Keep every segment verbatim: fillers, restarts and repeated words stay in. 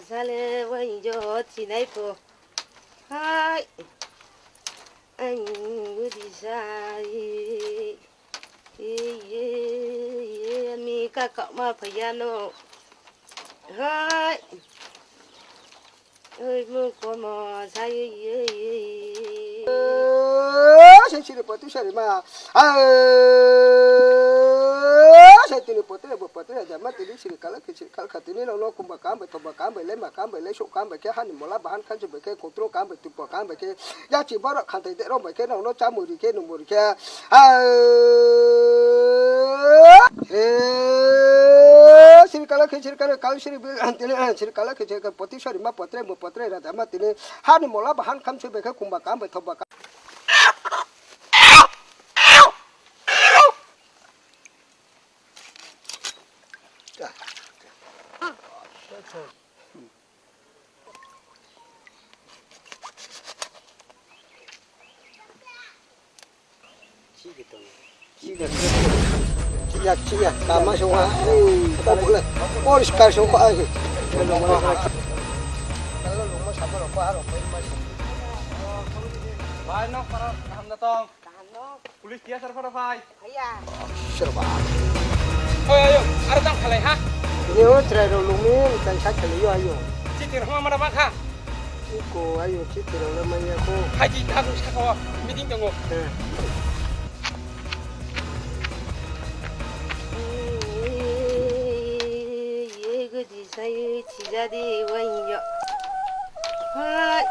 Sale wai jo chinai po. Hai. Ang udi sai. Ye, ye, ye, mi ka ka ma phaya no. Hai. Oi, mo ko mo sai, ye, ye, ye. Sai siri poti sari ma. Ah, sai tini poti, bo poti, jama tini siri kala. Sirkal khatini rok no kumba kam bai thokba kam bai lema kam bai lesok kam bai khe hani mola bahan khansi bai khe kotro kam bai tupo kam bai khe yachi borok khantai de rok bai khe rok no chamuri khe numuri khe. Ah, eh, sirkal khe sirkal kal siri bi tini, eh, sirkal khe sirkal poti sari ma potre mo potre raja ma tini hani mola bahan khansi bai khe kumba kam bai thokba kam. Chiya, chiya, tama songkha, ai, tamo le, poriskar songkha, ai. Bhai, nok para, kaham na tong? Kaham nok. Police T S R phano phai. Phaiya. Serba. Oi, ayo, aro tang khalai ha? Ini o chwrai rok lungni, tang sak khalai yo, ayo. Chiti rok ma mana bang kha? Iko, ayo, chiti rok le manya ko. Hai di, ta saka o, meeting tongo. Eh. Ye gudi sai chija di wai yo. Hai.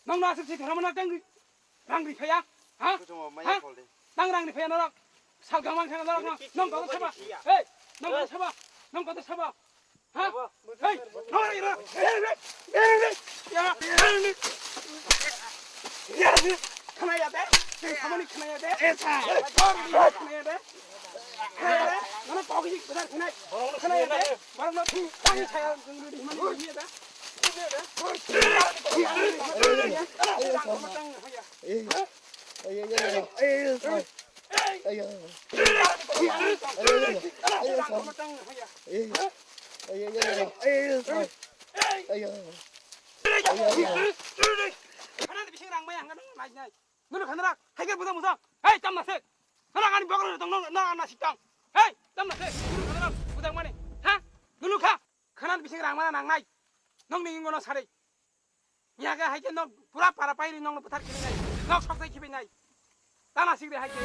Nang no aswk se thwrwngmano tang rang ri phaiya? Ha? Kuchung o maya phol de. Tang rang ri phaiya norok. Sal gamang khana norok no. Nang kotor saba. Hey, nang kotor saba. Nang kotor saba. Ha? Hey, nang rang ri. Hey, hey, hey, hey, hey. Ya, hey, hey. Ya, hey. Khana ya de. Hey, samani khana ya de. Eh, sa. Khana ya de. Khana ya de. Nang kotor saba. Khana ya de. Barang no tang saya. Khana ya de. Nunu khanra, hai khe bujang bujang. Hei, tamna se. Nana ani bagro tong, nana ana sitang. Hei, tamna se. Nunu khanra, bujang mani. Ha? Nunu kha. Khanan bising rang mana nangnai. Nokni ingono sari. Yaga hai khe nok pura para pairi nokno buthar khibi nai. Nok sok sai khibi nai. Tana sigre hai khe.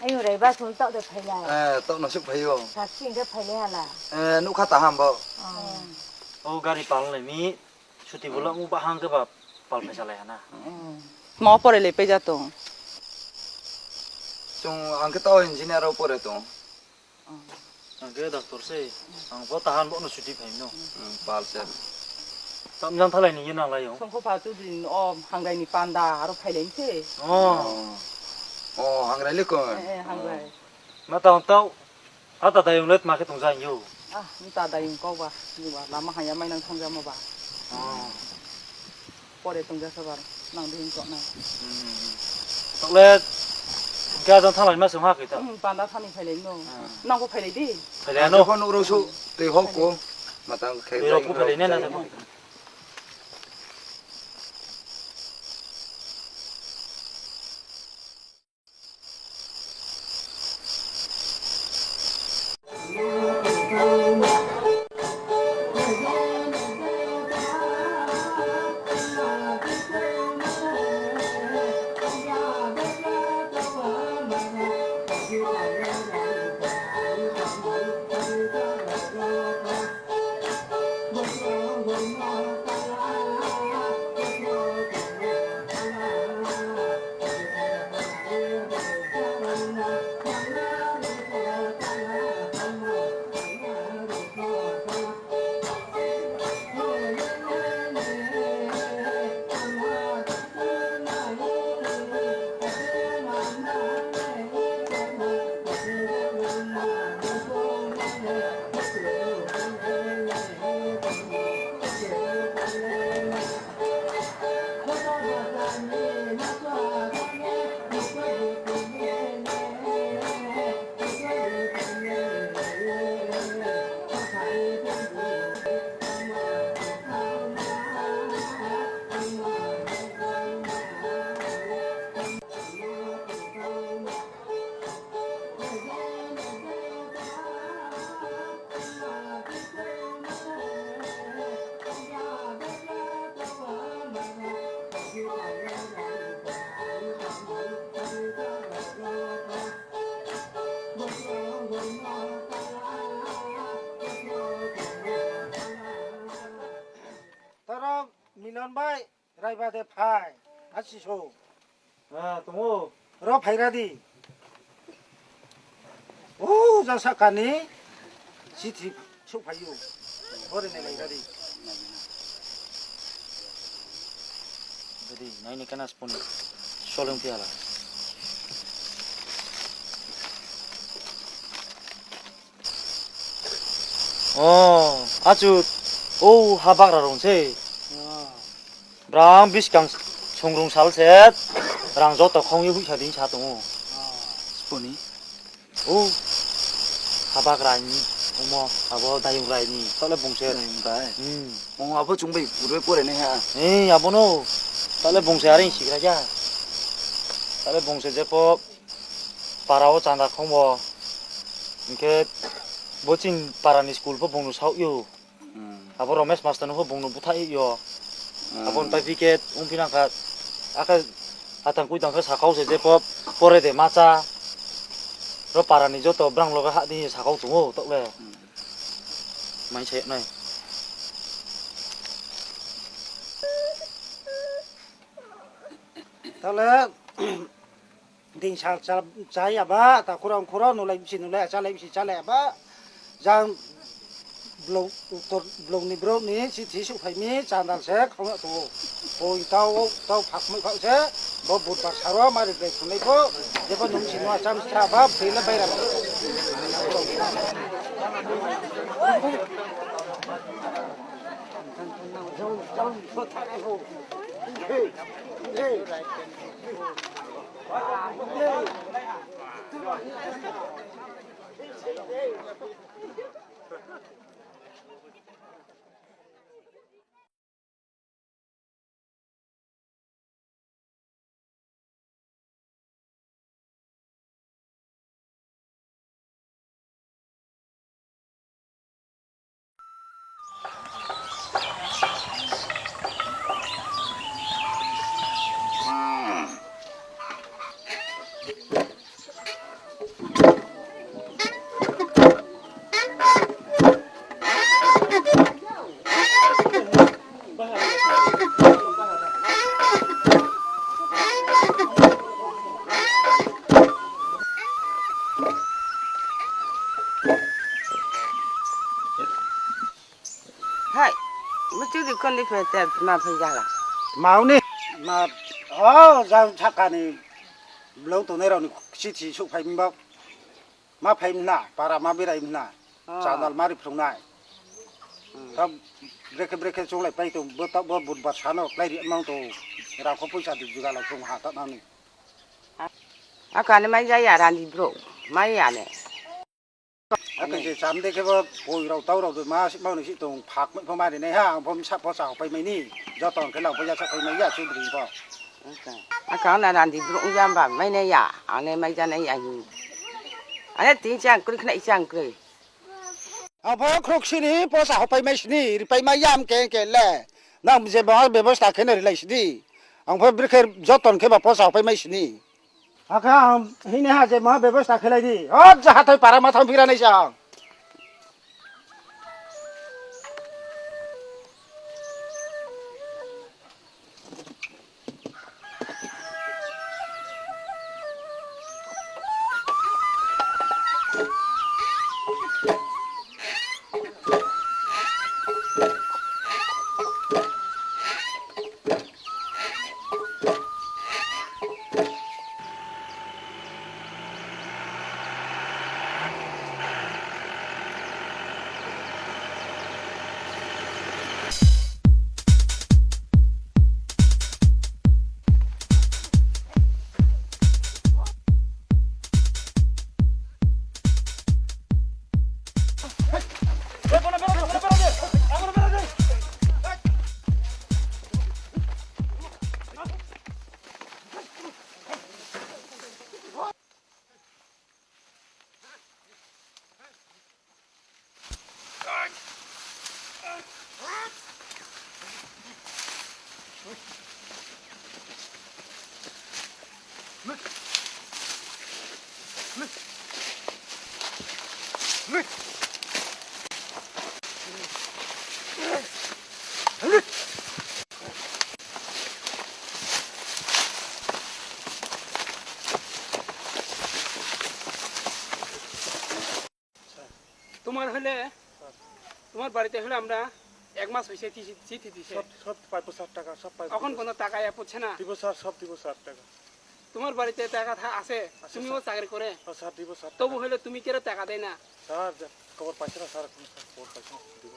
Ayung rai ba sung tok de phailai. Eh, tok no suk phaio. Sasing de phailai hala. Eh, nukha taham bo. Oh. O gari pal lai mi, suti bolong ba hang ke ba pal phai salai hana. Mo pore le peja tong. Chung ang ke tao engineer o pore tong. Ang ke doctor se, ang bo tahan bo no suti phai no. Hmm, pal se. Tam jang thalai ni ye nang lai yo. Songkho pha tu din o hangrai ni panda aro phailai se. Oh. Oh, hangrai le ko. Eh, eh, hangrai. Ma tao tao, a ta dayung let ma khe tong jang yo. Ah, ni ta dayung kok ba, ni ba, lama haya mai nang thang jama ba. Oh. Pore tong jasa ba, nang ding kok nang. Hmm. Tokle, kya jang thalai ma sung ha kita. Hmm, panda thani phailai no. Ah. Nang ko phailai di. Phailai no. Ko nuk rosuk, tei hok ko, matang khai. Tei hok ko phailai ne na. Toro Milan bai Raiba de phai, a chiso. Ah, tongo. Ro phaira di. O, jang sakani chithi suk phaio. Bore ne laira di. Jadi, naini kana sponi solong piala. Oh, achu, oh, ha bagra rong se. Ah. Brang biskang songrung sal se, rang joto khongwi huisa din sa tongo. Ah. Sponi. Oh, ha bagra ni, omo, abo dayung rai ni, tole bungse. Dayung rai? Hmm. Oh, abo chungbai purbe pore ne ha? Eh, abo no, tole bungse aring sigra ja. Tole bungse jepo, para o chanda khongbo, hinkhe bo chini para ni school pho bongno saoh yo. Hmm. Abo Romesh master no pho bongno butha yo. Hmm. Abo ni pai phi khe wng phi nang kha, akhe atang kui tang khe sakao se je pho pore de macha. Ro para ni joto brang loge ha di sakao tongo tokle. Hmm. Mai se nai. Tale, Ding sal cha-, chaya ba, ta khurang khurang nulai bisi nulai, chalai bisi chalai ba, jang blong, tor-, blong ni brouh ni chithi suk phai mi chandal se khong ya tongo. Poi tau, tau phak mai phak se, bo budbar saro ma ri bai khunlai pho, jebo nung si nua cham cha ba, bela bai ra. Chudi kondi phe te ma phai jala. Mauni ma o jang sakani blong tongnai rokni chithi suk phai mba ma phai mna para ma birai mna. Ah. Chanal mari phrungnai. Hmm. Thab brekhe brekhe chunglai pai tong bo ta bo budbar sano klai ri mang to rakho poisa di jugala chung ha ta nani. Akani mai jaya rani bro mai ane. Ake je cham de khe bo poi rok tau rok ma sik ma ni sik tong phak mai pho mari nai ha ang pho misa pho sa pai mai ni joto ang khe lang pho ya sa pai mai ya chudri pho. Aka na randi bro ya ba mai nai ya ane mai ja nai ya hi. Ane tin chang kri khna chang kri. Ang pho khroksini posa hopai mai sini, ripai mai yam ke ke le. Nang je ba bebosta khe ne rilai sidi. Ang pho brekhe joton khe ba posa hopai mai sini. Hakhe ang hini ha je ma bebosta khe lai di. O jahatai para ma thang phira nai sa. তোমার হলে, তোমার বাড়িতে হলে আমরা এক মাস হয়েছে চিঠি, চিঠি দিছে। সব, সব পাইবো স্যার, টাকা সব পাইবো। এখন কোনো টাকা ইয়া পড়ছে না। দিব স্যার, সব দিব স্যার টাকা। তোমার বাড়িতে টাকা থা-, আছে, আছে তুমিও স্যার। চাকরি করে। হ্যাঁ স্যার, দিব স্যার তবু টাকা। হলে তুমি কেন টাকা দেয় না? স্যার, যে খবর পাইছে না স্যার, এখন স্যার খবর পাইছে না, দিব।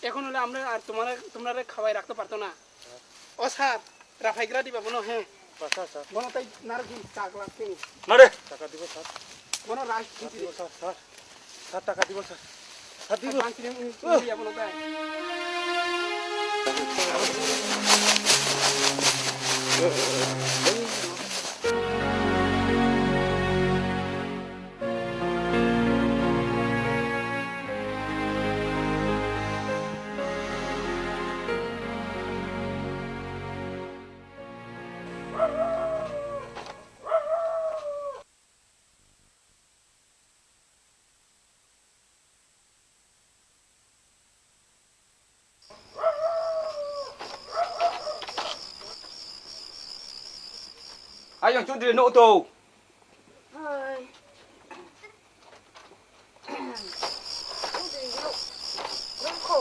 এখন হলে আমরা আর তোমার, তোমরা খাওয়াই রাখতে পারতো না। স্যার। ও স্যার, রাফাইগ্রা দিবা মনে হয়। বাসা স্যার। মনে তাই নারকি চাক লাগতে। নারে। টাকা দিব স্যার। মনে রাইস স্যার, দিব স্যার, স্যার। স্যার, টাকা দিব স্যার। স্যার, দিব। বাংকিনি উনি, উনি দিয়া মনে তাই। Ayang Chaudhary no to. Hai. Chaudhary no. Rungko.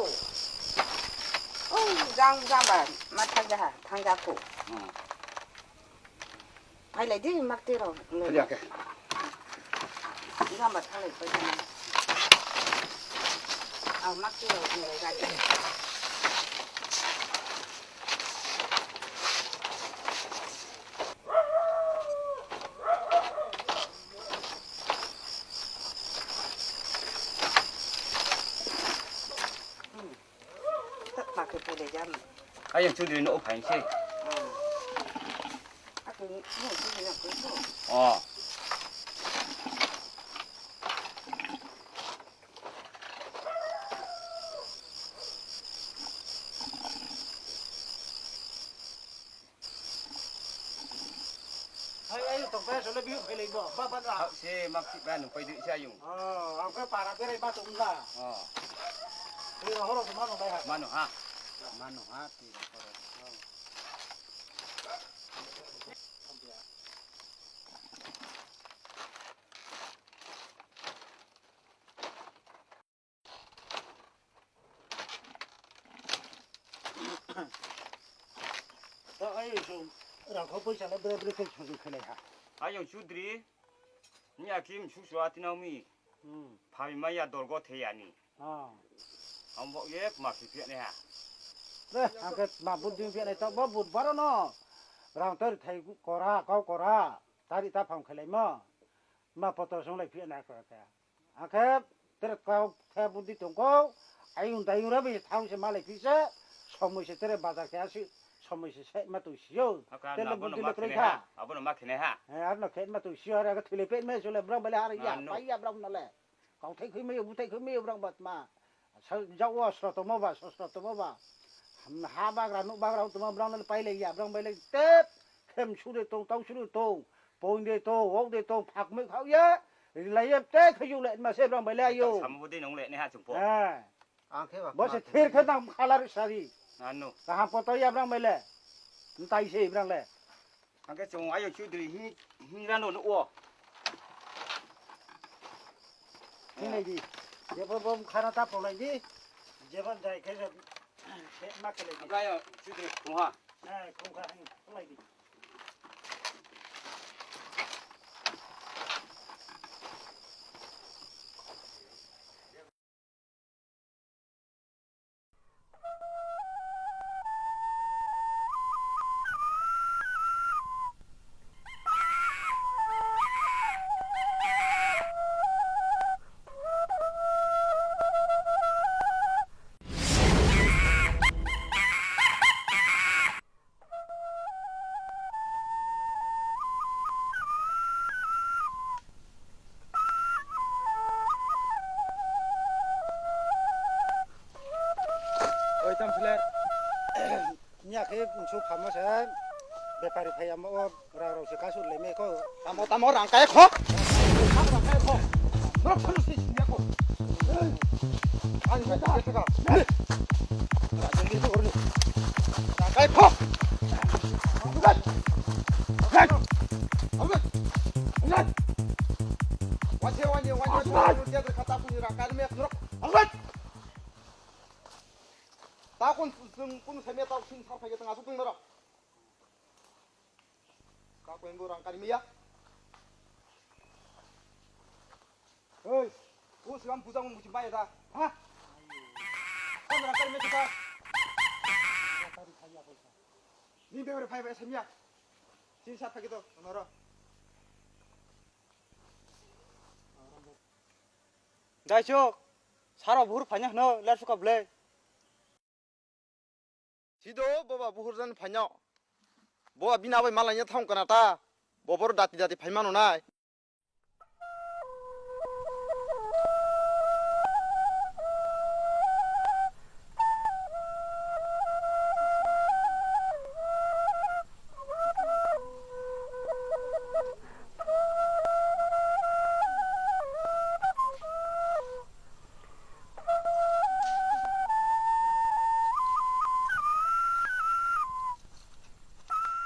Oh, jang jang ba ma thang ja ha, thang ja ko. Hmm. Phailai di, mak twi rok. Phai di, okay. Gama thalai pai di. Ah, mak twi rok nilai gari. Hmm. Tak pakai pele jam. Ayang Chaudhary no phai se. Hmm. Ako, no, no, no, no. Oh. Hai, ai, tong pa, solo biu phai lei bo, ba, ba, ba. Hak se, mak si ba, nung pai di si ayung. Oh, ang ko para berai ba tung la. Oh. Twi rohoro mano bai ha. Mano ha. Mano ha, twi rohoro. Oh. Rangkhok poisa le bre bre khe sujui khe lai ha. Ayang Chudri, ni akim susu atinao mi. Hmm. Phabi maya dorgo theyani. Ah. Ambo ye ma si phiya ne ha. Bre, angke ma buddi phiya ne to bo bud baro no. Rang tor thai kora, kau kora. Tari ta phang khe lai mo. Ma poto song lai phiya na kora khe. Akhe tere kau khe budi tongkho, ayung dayung rabi thang se malai phisa, somoi se tere bazar khe asi, somoi se se ma tui sio. Aka Tere na bono budi ma le kroi khene kha. Ha, abono ma khene ha. Eh, arno khe ma tui sio, ara khe thile pet me sule brang bale har ya, Anu. Pai ya brang nale. Kau thai khui me, bu thai khui me brang bat ma. Sa, jago sroto mo ba, sroto mo ba. Ha bagra, nuk bagra, tuma brang nale pai le ya, brang bai le tep, khem sure tong, tau sure tong. Pon de to, wok de to, phak mui khao ya, rilai ya, te khayung le, ma se brang bai le ayo. Samo bo de nong le, ne ha chung po. Eh. Ang khe ba Bo se khna thir khe nang khalar sari. Ano. Kaham poto ya brang bai le. Ntai se brang le. Ang khe chung ayo Chudri hi, hi rano no o. Hi nai di. Je bo bom khana ta polai di. Je bo dai khe je, khe ma khe le di. Ang khe ayo Chudri kung ha. Eh, kung kha, hi, polai di. Oi, tamo sile. Nya khe nsu phama se bepari phai amo o rang rok se kasur le me ko. Tamo, tamo rang kai kho. Rang kai kho. Norok phano se sinya kho. Ani ba ta ka. Rang kai kho. Wajhe wajhe wajhe wajhe dia kata puni rang kai me norok. Ta kun sung kun se me ta sung sa phai tang asu tung norok. Ka kwen bo rang kari miya. Hei, o silam puja mo musi maya da. Ha? Ang rang kari miya kita. Ni be ore phai phai samya. Sin sa phai to, noro. Daisok, saro buhur phanya hno, ler suka ble. Sido boba buhur jan phanya. Boba bina bai malanya thang kana ta. Bobor dati dati phai mano nai.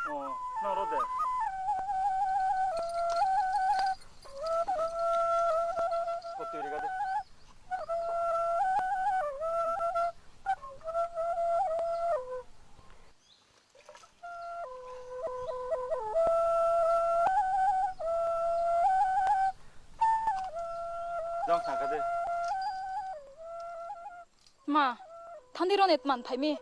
Oh, nang ro de. Kotwi riga de. Jong thangkha de. Ma, thandi roni tman phaimi.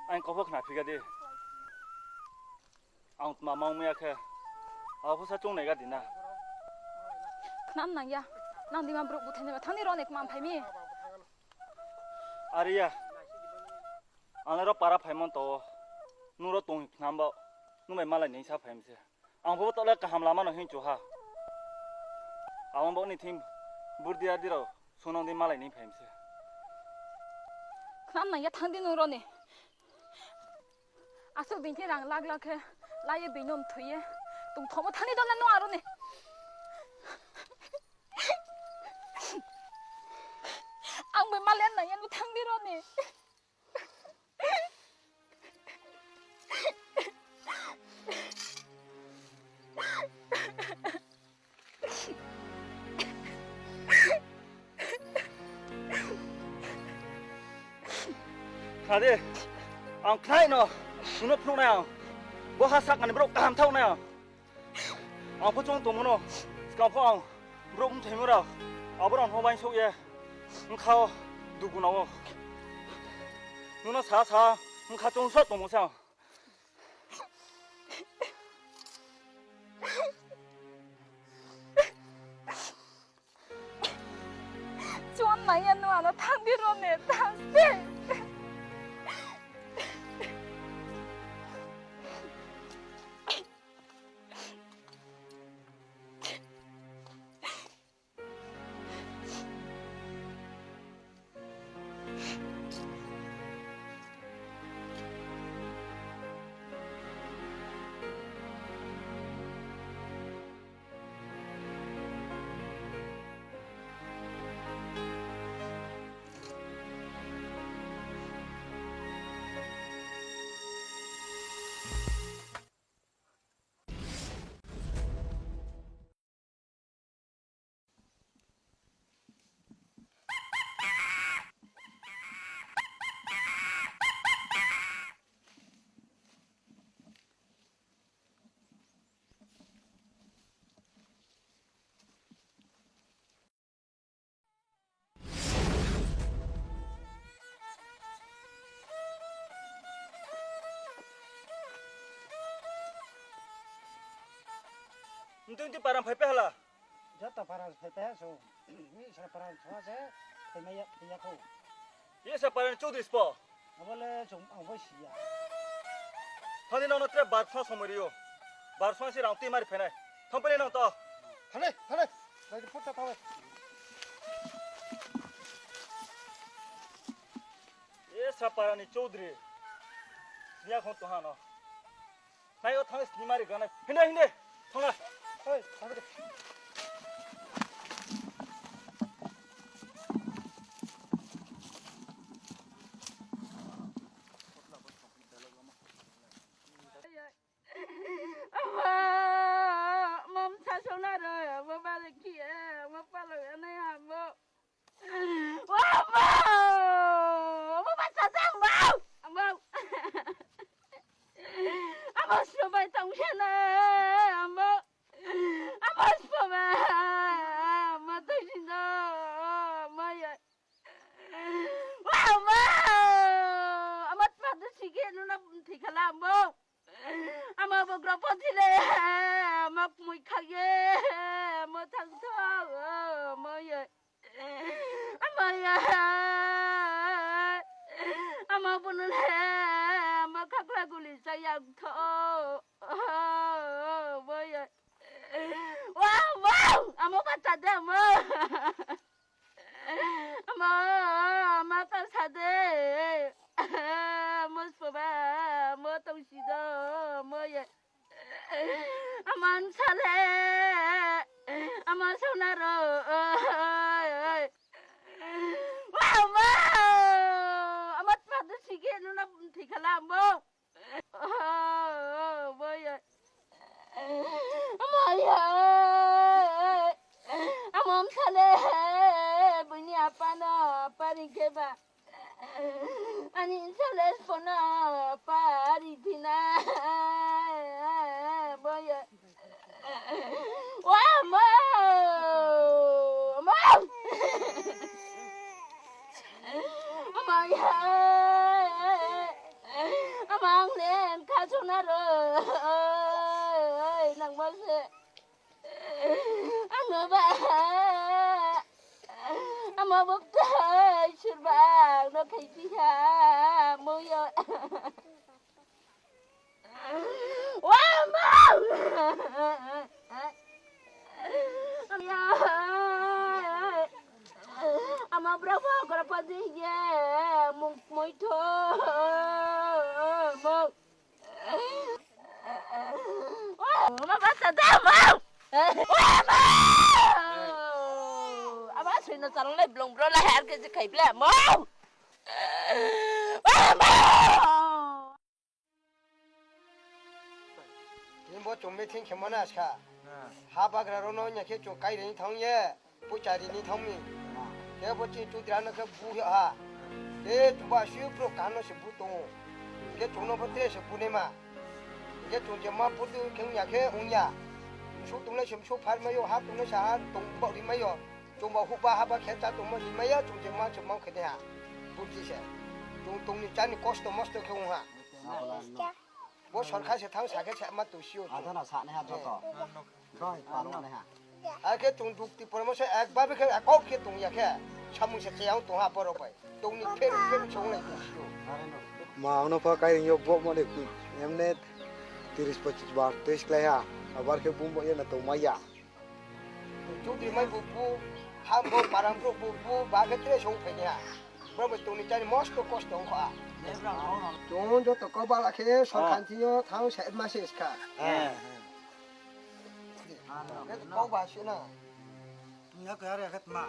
Ang kokbo khna phika de. Ang tma mang maya khe. Abo sa chung nai ga dina. Khnam nang ya. Nang dima bruk buthai neba thangni roni tman phaimi. Ariya. Ang ro para phaimon to. Nuro tong khnam ba. Numai malai nei sa phaimse. Ang bo tole kaham lama no hin chuha. Ang bo ni thim burdi adi ro. Sunong di malai nei phaimse. Khnam nang ya thangdi nung roni. Aswk bini khe rang lak lak khe laiye bini nom thuye tongthokma thani dona no aroni. Ang bai malen nang yanu thangdi roni. Ade, ang khnai no, suno phunuk nai ang. Bo ha sak ani borok kaham thau nai ang. Ang pho chong tongmo no, skang pho ang borok mthai mo rok. Abo rok no bain sok ye, wngkha o dugu na o. Nuno sa sa, wngkha chong sa tongmo sa. Chuan nangya no ano thangdi rone thangdi. Ntu ntu param phai pe hala. Joto param phai pe so. Mi sara param so se. Phai maya phai ya kho. Ye sa param Chaudhary spo. Abole chum ang bai siya. Thani nono tre bar phna somoi rio. Bar phna si rang twi mari phenai. Thang pele nang to. Thale, thale. Lai phut ta thale. E sa parani Chaudhary. Niya khon to hano. Nai o thang sini mari gana. Hinde, hinde. Thanga. Hoi, thang de. Ama, mam sasona ro, mo bale ki, mo palo ane amo. Wa mo, mo ba sasang mo, mo. Amo sobai tong sana, amo. Amo sobai, amo tong sino, mo ya. Wa mo, amo tma de sige nuna thikala amo. Ama bugrok poti le, ama mui khage, ama thang thang, ama ye, ama ye, ama bunu le, ama khakla guli sayang tho, ama ye. Wow, wow, ama bata de ama. Ama, ama ta sade. Ama soba, ama tong sido, ama ye. Ama sale. Ama sonaro. Wow, wow. Ama padu sige nuna thikala mo. Maya. Maya. Amom sale, bini apano pari keba. Ani sale pono pari pina. Maya. Wa, mo! Mo! Mo ya! Amang len ka chona ro. Nang mo se. Ang ba. Ama bok tai sirba no khai pi ha mo yo. Wa, ma! Ama bra ba gra pa de ye, mung moi tho, mo. Ama ba ta da, mo. Wa, ma! Ama sui no chal le blong bro la har ke khai ble, mo. Wa, ma! Tini bo chwng meeting khe mano askha. Ha bagra rokno wngya khe chwng kai rini thang ye, poicha rini thang mi. Khe bo chini chudri ano khe bu ha. E chuba si pro kano se bu tongo. Ke chungno bo tre se bu ne ma. Ke chung je ma bu tu ke unya ke unya. Su tung le sem su phar mayo, ha tung le sa ha tung ba ri mayo. Chung ba hu ba ha ba khe cha tung ma ni mayo, chung je ma chung ma khe de ha. Bu ti se. Chung tung ni cha ni kosto mosto ke ung ha. Bo sorkar se thang sa khe se ma tu sio. Adana sa ne ha joto. Doi, palo ne ha. Akhe tung dukti pormo se ek babe khe kok khe tung ya khe. Samung se cheyang tung ha borok bai. Tung ni pheru pheru chong lai tung sio. Ma ono pha kai yo bo mo de ku. Emne tiris pochis bar test lai ha. Abar khe bum bo ye na tung ma ya. Chudri mai bu bu, ham bo parang bu bu, ba khe tre song phai ya. Borok bai tongni chani mosto kosto wngkha. Chwng joto kok bala khe sorkar thwngyo thang se ma se skha. Kok ba sina. Nya kare khat ma.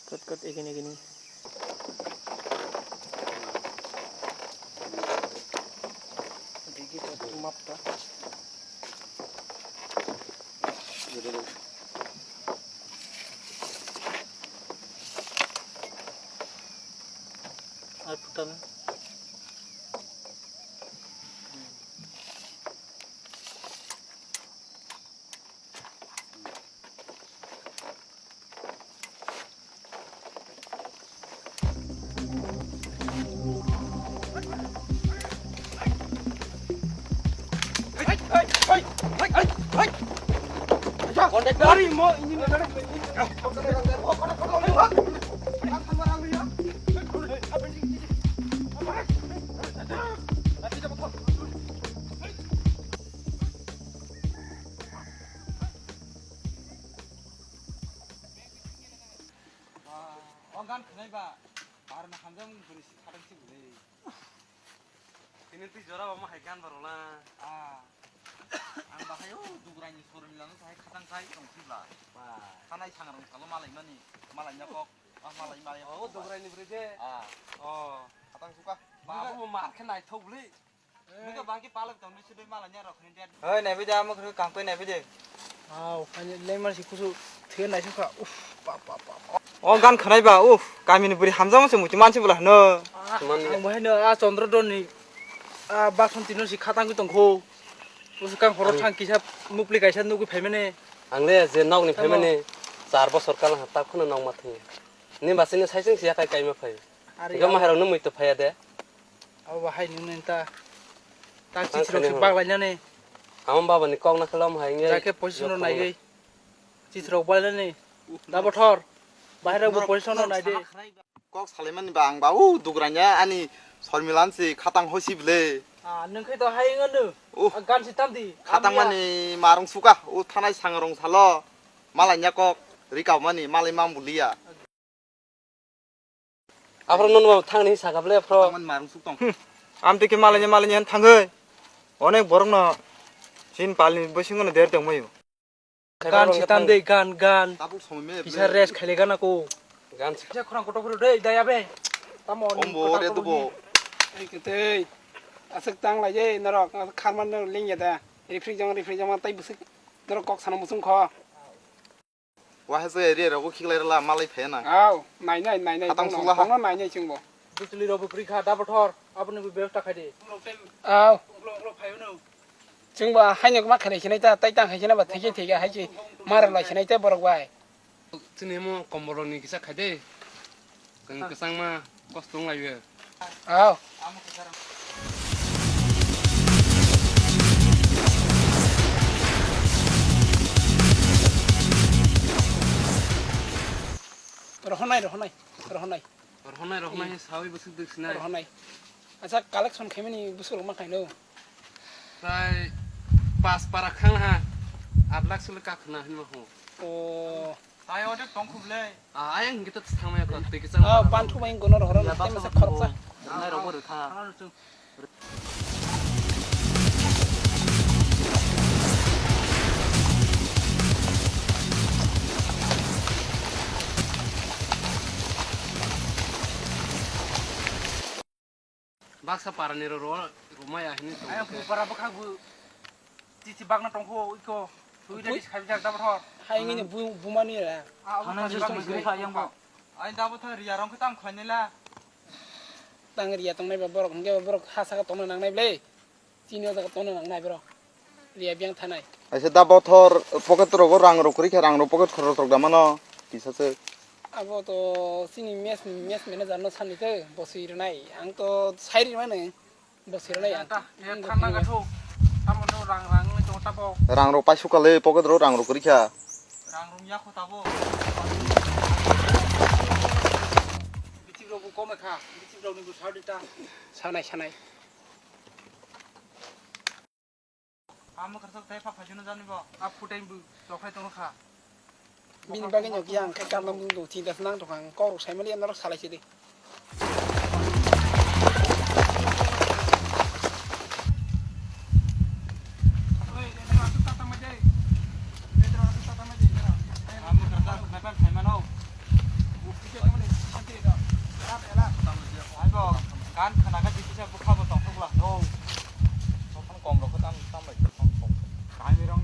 Kat kat egini egini. Digi kat map ta. Ai putan. O gan khwnai ba, bar na hamjang bini si khatang si bwlwi. Tini twi jora ba mo hai gan ba rwla. Ah. Ang ba hai o Dugrai ni soroni lang hai khatang sai tong si bla. Ba. Khanai sangrong salo malai mani, malai nya kok. Ah, malai malai. O Dugrai ni bwrwi de. Ah. O, khatang suka. Ba bo mar khe naithok bwlwi. Nungkhe bangki palok tong nisi doi mala nyarok khani dia. Hoi, naibi de, amo khani kangkoi naibi de. Au, ani lemar si kusu thir nai sukha. Uf, pa, pa, pa, pa. O gan khwnai ba, uf, kamini bwrwi hamjakma se muitu mansi bwla hwno. Ah, ang bahai no, ah, Chandra Dhon ni, ah, Basanti no si khatang tong kho. Kusu kang horo thang kisa mupli kaisa nugwi phaimani. Ang le je nokni phaimani char bosor kala ha ta khuna nokma thung. Ni basini saising siya kai kaima phai. Ari. Ga maharok no muitu phaya de. Abo bahai nung neng ta. Ta chithi rok se bak lai nani. Amo baba ni kok na khlom hai nge. Jake position rok nai gei. Chithi rok bak lai nani. Da bothor. Bahai rok bo position rok nai de. Kok salai mani ba ang ba u Dugranya ani Sormilan si khatang hosi bwle. Ah, nwng khe to hai wnganu. Uh. Ah, gan si tam di. Khatang mani marung suka. U thanai sangrong salo. Malai nya kok. Rikau mani malai mang bulia. Aphro nono thangni saka bwle aphro. Khatang mani marung suk tong. Hmm. Am tike malai nya malai nya thangoi. Onek borok no sin palni bisingo no der tong mayo. Gan si tam de, gan, gan. Tabuk somoi me, kisa rest khaile gana ko. Gan si. Kisa khorang kotor phuru de, daya be. Tamo ni ombo kotor re kotor dubo ni. Ei ketei. Aswk tang lai je norok, kharman no lengya da. Refri jong, refri jong tai bwswk norok kok sana musung kho. Waha se area rogo khiklai rwla malai phai na. Aw, nai nai, nai nai, khatang tongno, sula ha. Tongno nai nai chwngbo. Bwtwlwi rokbo kwrwi kha, da bothor, aboni bo bebostha khai di. Aw. Chwngbo haino ma khailai sinai ta, tai tang hai sinai ba, theke theke hai si mara lai sinai ta borok bai. Chini mo komborok ni kisa khai de. Kang kwchangma kosto wng lai o. Aw. Rohonai, rohonai, rohonai. Rohonai, rohonai, hmm, sawi bwswk dwk sinai. Rohonai. Acha, collection khaimani bwswk rok ma khaino? Prai pas para khang ha. Aat lakh sule ka khna hinma ho. O. Tai ode tong khuble. Ah, ayang kita thangmaya ko, tiki chang. Ah, para ban thu bai gono rohoro, ya, tei baksa masa khoroksa. Nai rogo rwkha. Baksa parani ro, ro, romaya hini tong. Ayang bu para bwkhak bu titi bagna tongkho iko. Tui da dis khabi jak da bothor. Hai ngini bu, bumani ra. Ah, bu thana pani jisung bagna gri kha yang bo. Ai da bothor riya rong khe tam khlainai la. Tang riya tongnai ba borok, hwnkhe ba borok ha saka tongna nangnai ble. Chini o jaga tongna nangnai borok. Riya biyang thanai. Aisa da bothor pocket rogo rang rok kwrwi kha, rang rok pocket khoro rok da mano. Kisa se. Abo to chini mes, mes manager no sani te boswi rwnai. Ang to sai rwnai. Bosirnai ang. Ta, ya, thanna gathok. Tamo no rang, rang ni tong tabo. Rang rok paisuk kale, pocket rok rang rok kwrwi kha. Rang rung ya kho tabo. Bichik rok bu kom kha. Bichik rok ni bu sar di ta. Sanai, sanai. Amo kharsa tai pha phaisano jani bo. A phutai bu chokhai tong kha. Bini bagwi no kiyang khe karnam dung dung thinta nang tong kha ang kok rok sai mali norok salai sidi. Amo kharsa naipan phaimano. Aibo gan khana kha jikisa bwkha bo tongthok la no. Sophang kom rok tam tam bai sophang kom. Kainwi rong.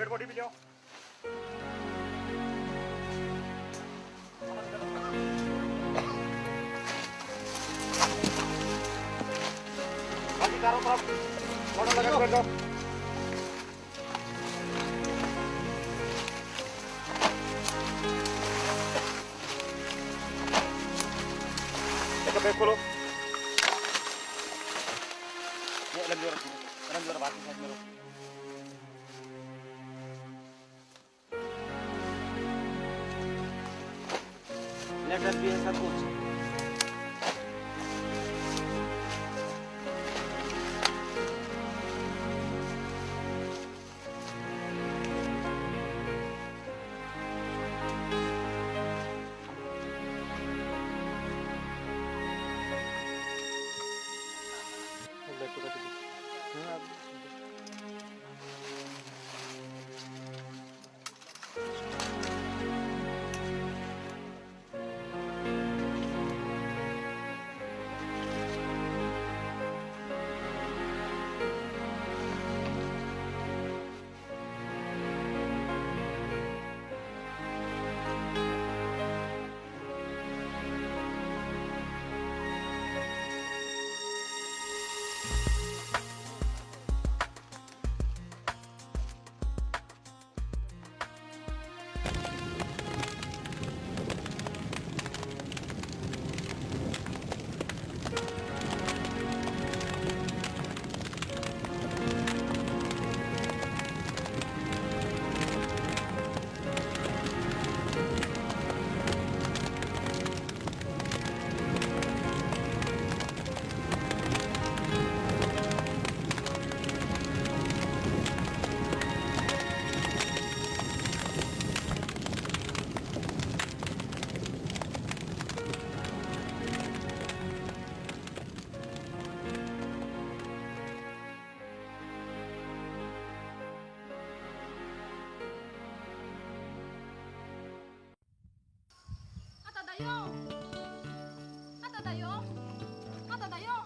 Body video. Body karo, karo. Body laga, karo. Eka bag kholo. Ye, alam jora, alam jora, baat nahi karo. Letter भी है, सब कुछ। Ata dayo. Ata dayo. Ata dayo.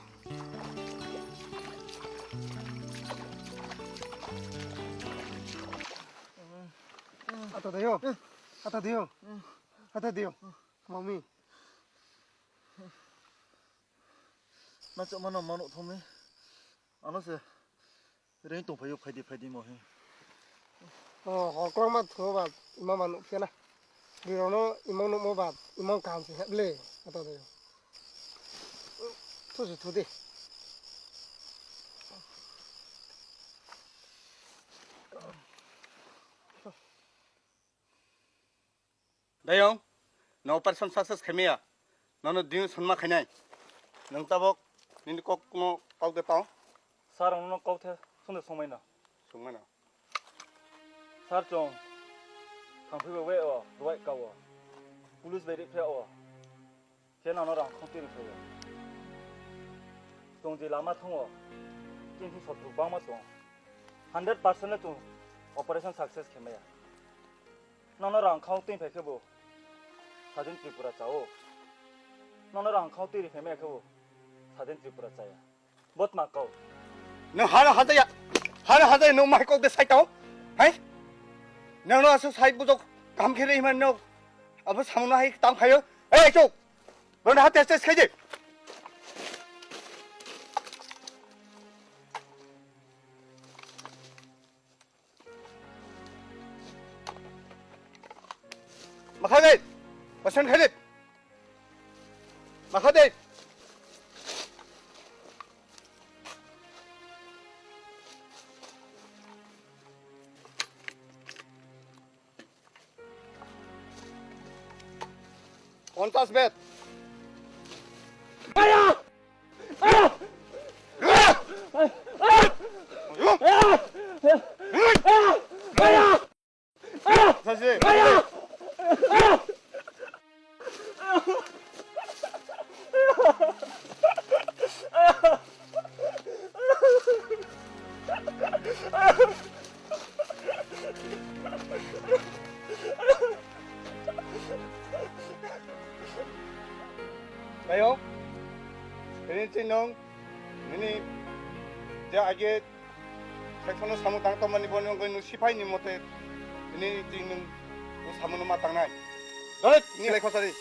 Ata dayo. Ata dayo. Ata dayo. Mami. Machuk mano mano thumni. Ano se. Reng tong phaio, phaidi, phaidi mo he. O, hoklong ma thuo ba, ima ma nukhe na. Riro no ima nukmo ba, ima kaham se hep le, ata de. Thu se thu de. Dayong, no operation success khaimaya. Nono ding sonma khainai. Nang tabok nini kok no kok de pao. Sir, ang nono kok the songde songmai no. Songmai no. Sir, chong. Thangphai bai o, ruai ka o. Police bai rikphe o. Khe nono rang khong tiri phaio. Chong je lama thango. Kintu sotru bangma chong. Hundred percent le chong operation success khaimaya. Nono rang khao twi phai khe bo Sadin Tripura chao. Nono rang khao twi ri phai maya khe bo Sadin Tripura chaya. Botma kau. Nwng hano hajaya, hano hajaya nwng mai kok de sai tao? Hai? Nwng no aswk sai bujok kam khe ri hima nwng abo samung no hai tang phaio. Ei chuk. Bono ha test test khaidi. Makha de. Pasan khaidi. Makha de. Ponchas bet. Sachi. Ayo, ini chinong, ini dia age Khaithono samung tang tongmani boni wngwi nwng siphai ni mote ini twi nwng o samung no ma tangnai. Dole, ni lai khosari.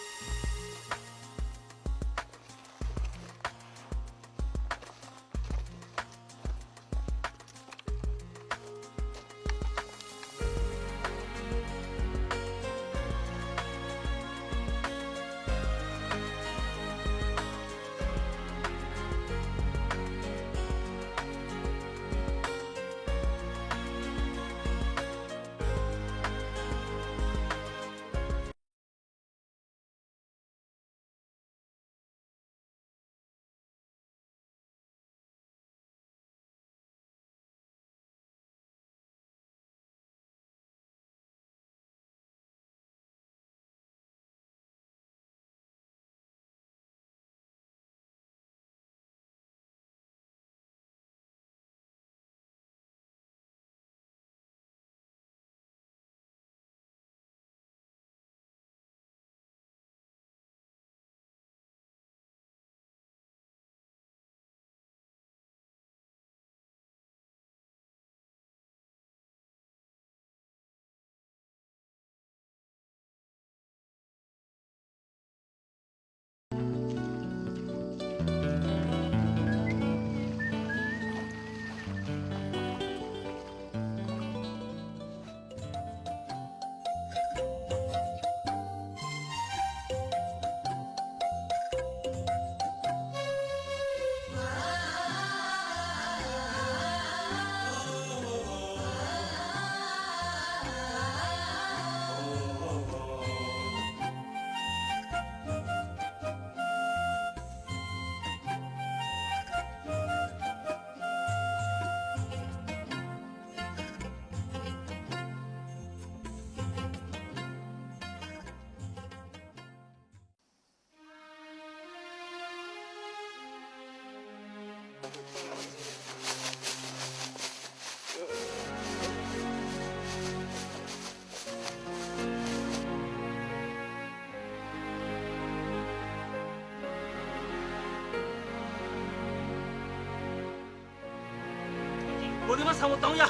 Boni ma samung tang ya.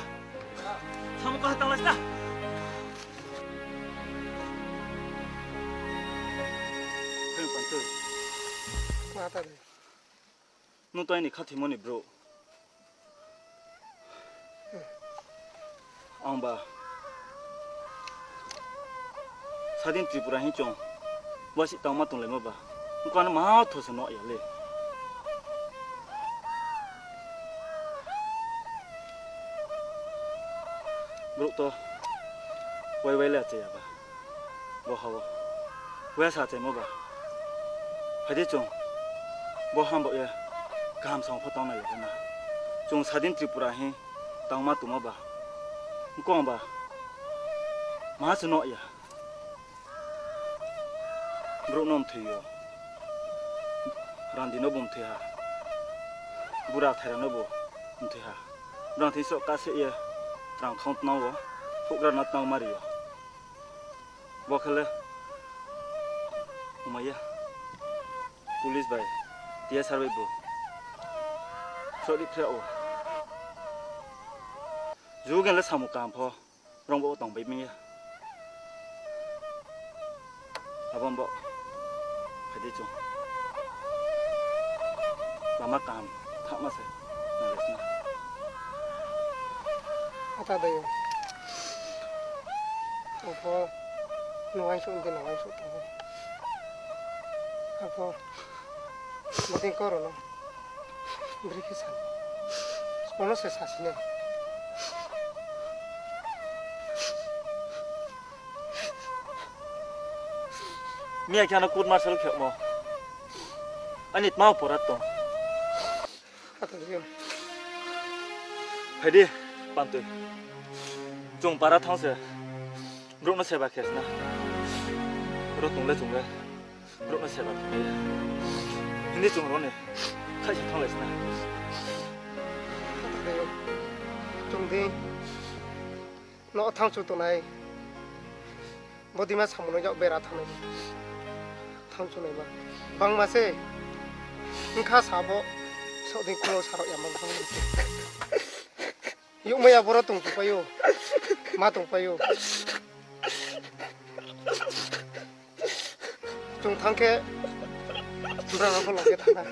Samung kaha tang lai sina. Hei, Pantu. Ma ta de. Nwng to aini khathimoni bro. Ang ba sadin Tripura hin chong wasi tangma tonglaima ba. Wngkha ano ma thosano ya le. Bro to wai wai le achaya ba. Bo hao. Waya sa chaimo ba. Phaidi chwng. Bo hambo ya. Kaham samung pho tongna ya na. Chwng sadin Tripura hi tangma tuma ba. Kong ba. Ma se no ya. Bro no mthwi yo. Randi no bo mthwi ha. Bura thaira no bo mthwi ha. Rang thwi sok ka se ya. Rang thong tnang wo. Phugra na tnang mari yo. Bo khe le, wngmaya, police bai T S R bai bo sori phre o. Jugen le samung kaham pho, rong bo tong bai manya. Abo bo, phaidi chwng. Lama kaham, thangma se, nang le sna. Ata dayo. Opo, no waisuk de, no waisuk tongo. Apo, boting koro no. Bwrwi khe sani. Bono se sasine. Miya khe ano court martial khemo. Ani tma oporat tong. Phaidi, Pantwi. Chwng para thang se. Borokno seba khe sna. Oro tongle chwng le. Borokno seba khe. Hindi chwng roni. Khaisa thang lai sna. Chwng di. No thang chu tonai. Bodima samuno yak bera thangnai. Thang chunai ma. Bangma se. Wngkha sabo. Sokni kulo sarok yamang bangma se. Yukmaya boro tong tongpaio. Ma tongpaio. Chwng thangkhe bwrang rokho logkhe thangkha.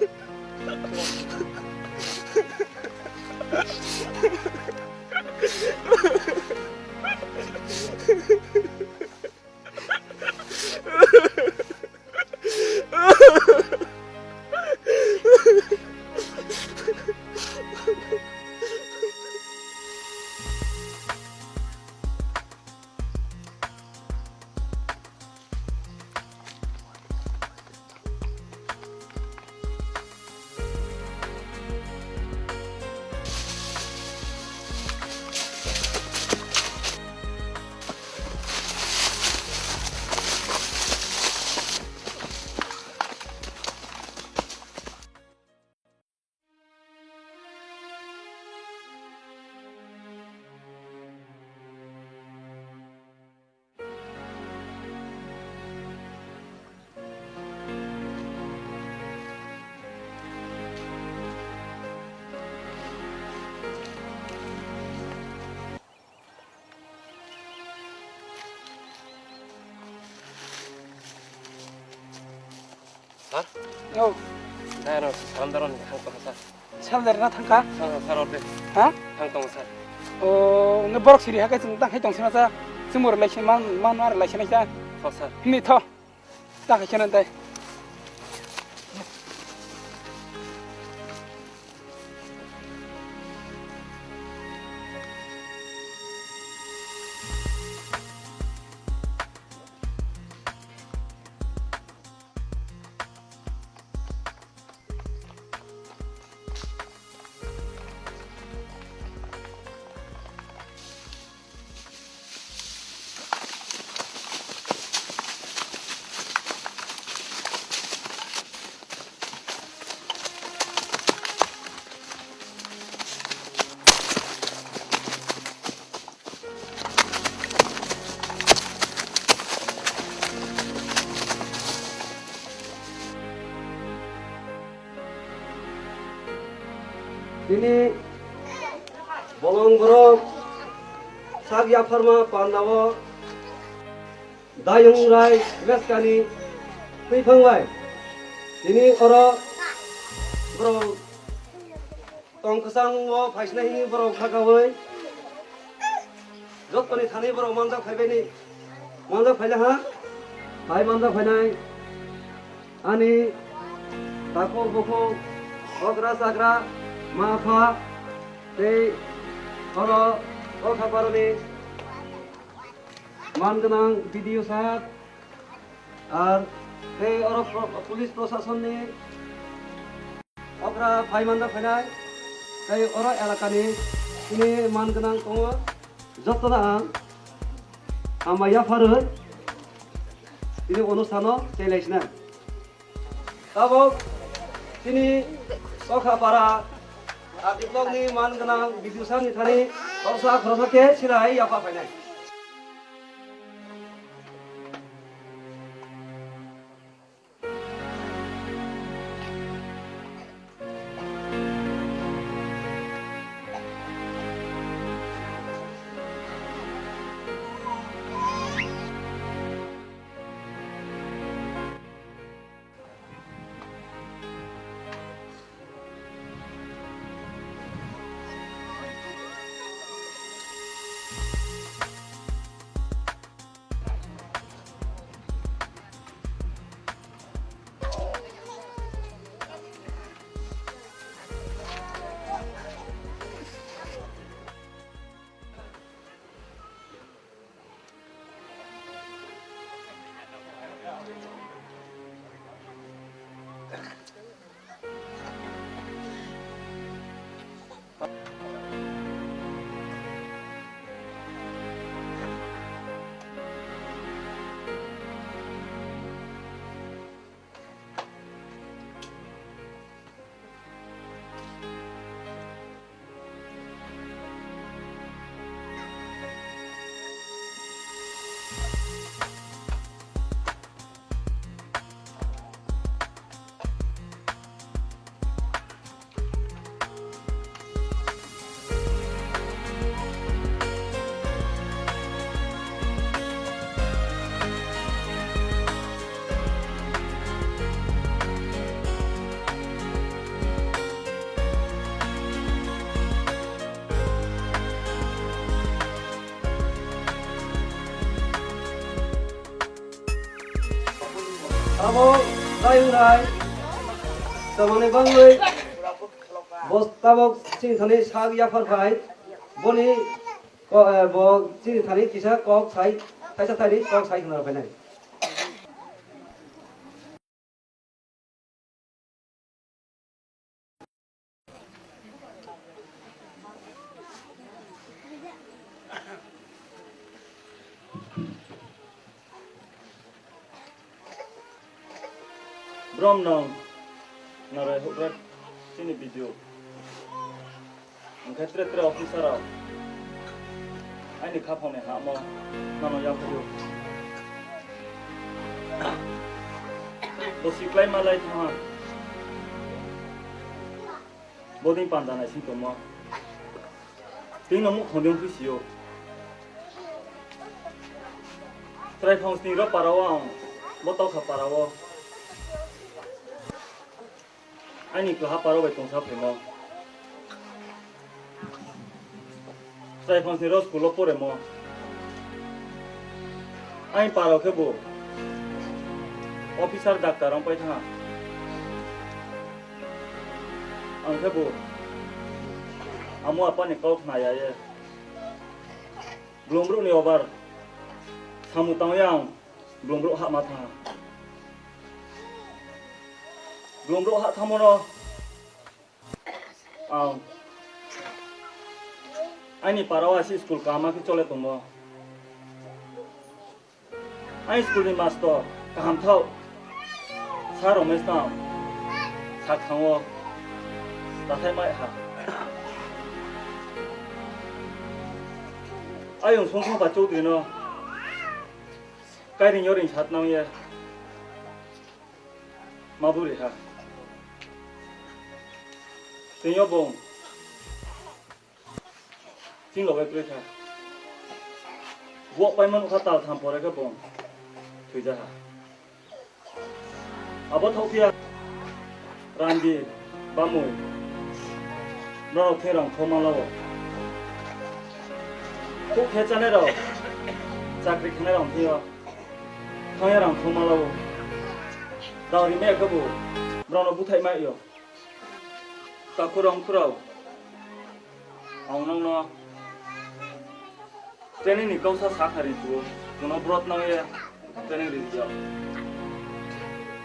Sir? Oh. Dai no, salam daron, hang tong, sir. Sir, dari na thangka? Sir, sir, orde. Ha? Hang tong, sir. Oh, nge borok siri hakai chung tang hai tong sina sa. Chumur lai sin man, man mar lai sina sa. Tho, sir. Ni tho. Ta hai sina dai. Tini bolong borok sak yapharma pandao Dayung Rai Meskani twiphang bai tini oro borok tong kwchang o phaisna hini borok khakaui jotoni thani borok manjak phaibaini manjak phaina ha phai manjak phainai ani takhuk bukhuk okra chakra ma pha tei oro o khaparoni man gwnang B D O sahab, ar tei oro pro-, police prosasonni okra phai manjak phainai, tei oro elakani chini man gwnang tongo, jotono ang hambai yapharwi tini onustano chelaisina. Tabok chini Kokha para R D block ni man gwnang B D O sir ni thani khoroksa khoroksa khe silai yapha phainai. O, Dayung Rai, tamani bangwi bo tabok chini thani sak yaphar phai, boni ko-, eh, bo chini thani kisa kok sai, kaisa thani kok sai hwnna phainai. Brom nong narai hukrak chini video. Hwnkhe tre tre officer rok aini khaphangni hamo nano yaphaio. Bo siklai malai thangha. Bodin panda naising tongmo. Tini no mukhang de wngphi sio. Trai phang sini ro para o ang. Bo tokha para o. Aini kwha paro bai tongsa phaimo. Chai phansni rok school o poremo. Aini paro khe bo officer, doctor wng pai thangha. Ang khe bo amo apani kok khna ya ye. Blong bro ni obar samung tangwi ang blong bro ha ma thangha. Blong bro ha thangmano ang aini para o asi school kaham khe chole tongo. Aini school ni mastor kaham thao. Sir Romesh no ang sak thango, tathai mai ha. Ayung song song pa Chaudhary no kairing yoring sat nang ye ma buri ha. Tini yo bong. Chini loge kwrwi kha. Bo paima nukha tal tham pore khe bo thwijakha. Abo thok phiya randi bamwi norok khe rang thoma lao. Khuk khe chanai rok chakri khanai rok phiyo thangya rang thoma lao. Dao rimaya khe bo borokno buthai ma yo. Takhurok khurao. Ang nokno training ni kok sa sakha ri tuo, kuno brot nang ye training ri tuo.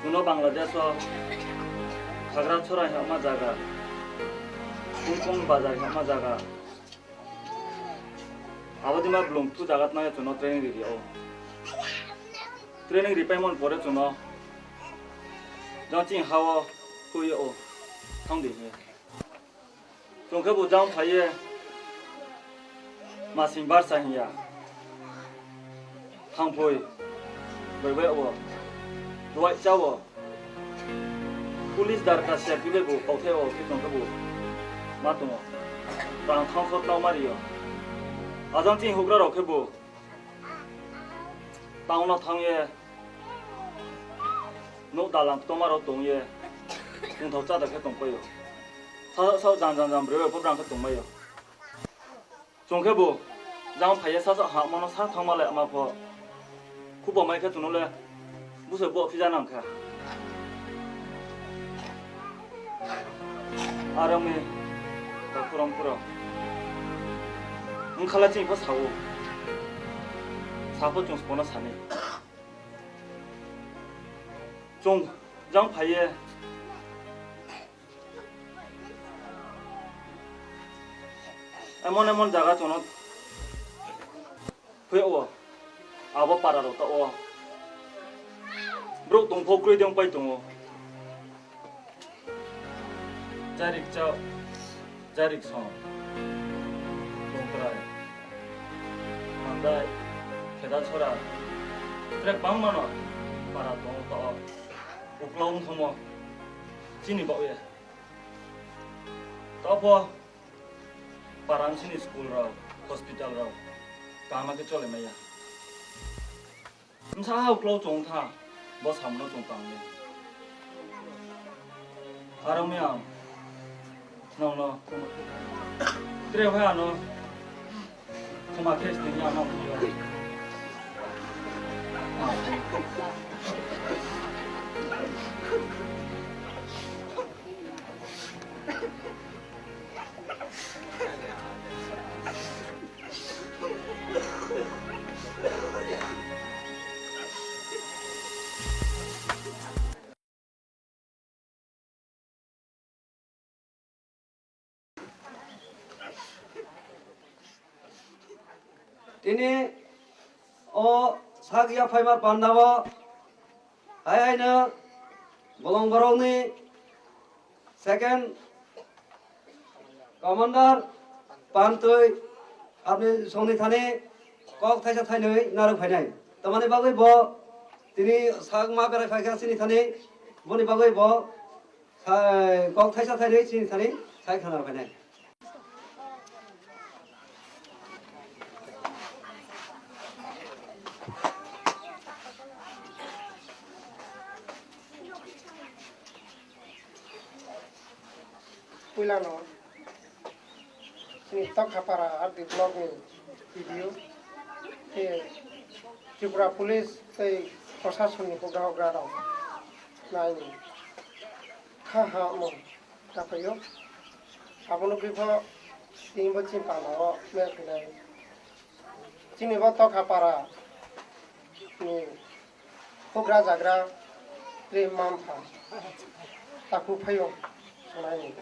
Kuno Bangladesh o Khagra Chora hima jaga, Kungkung Bazar hima jaga. Abo dima blung tu jagat nang ye kuno training ri rio. Training ri paimon pore kuno jang ching hao tui o thang di he. Chwng khe bo jang phaiye masing barsa hinya. Thangphoi bai bai o duai cha o. Police darka C R P bai bo kauthai o khe chwng khe bo ma tongo. Rang thang khor tang mari o. Ajang chini hugra rok khe bo town o thang ye Nuk dalang toma rok tong ye, tongthok chada khe tong paio. Sa sa jang jang jang broi pho brang khe tong maio. Chwng khe bo jang phai ye sa sa ha mano sa thang ma le ma pho. Khu bo mai khe chwng le busai bo phi ja nang kha. Arang ni ta khurang khurang. Wng khala chini pho sao. Sa pho chwng spono sani. Chwng jang phaiye. Emon emon jaga chwngno phuyao. Abo para rok ta o. Brouh tong phok kwrwi de wng pai tongo. Jarik chao, jarik song, tongtrai, mandai, kheda chora, trek bangmano para tongo tao, uklau wngthangmo chini baoh ye. Tao pho para wngsini school rok, hospital rok kaham khe chole maya. Bwsa ha uklo chwng tha, bo samno chwng tangli. Aro mi ang nongno tre bhai ano khoma khe sini ano. Tini o sak yaphaima pandao hai haino bolong borokni second commander pantwi aboni songni thani kok thaisa thainwi narwk phainai. Tamani bagwi bo tini sak ma berai phaikha chini thani, boni bagwi bo Sai, kok thaisa thainwi chini thani sai khana rw phainai. Puilano. Chini Tokhapara R D block ni B D O tei Tripura Police tei Prasasonni hokra hokra rok naini kha ha omo kapaio. Abono bwkha tei bo chini panda o mel khainai. Chini bo Tokhapara ni Hukra jagra tei mampha takhuk phaio swnai ni.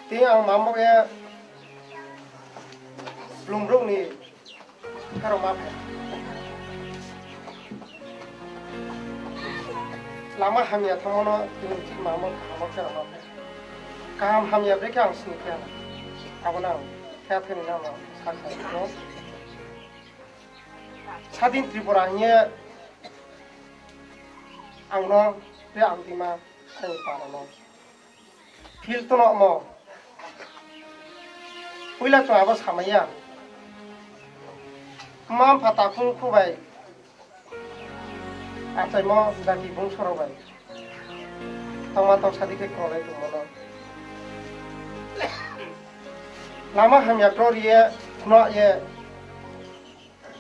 Tei ang mambo ya blumrok ni kharo ma phai. Lama hamya thamono tini mamo kaham khero ma phai. Kaham hamya brekhe ang sini khe. Abono ang khe thani namo sakha. Sadin Tripura hiye angno tei ang tima ani parano. Phil tono mo. Puila chwng abo samaya. Mma mpha takhung khubai. Achaimo jati bungsorok bai. Tongma tong sadi khe kolai tongmano. Lama hamya kro riye khno ye.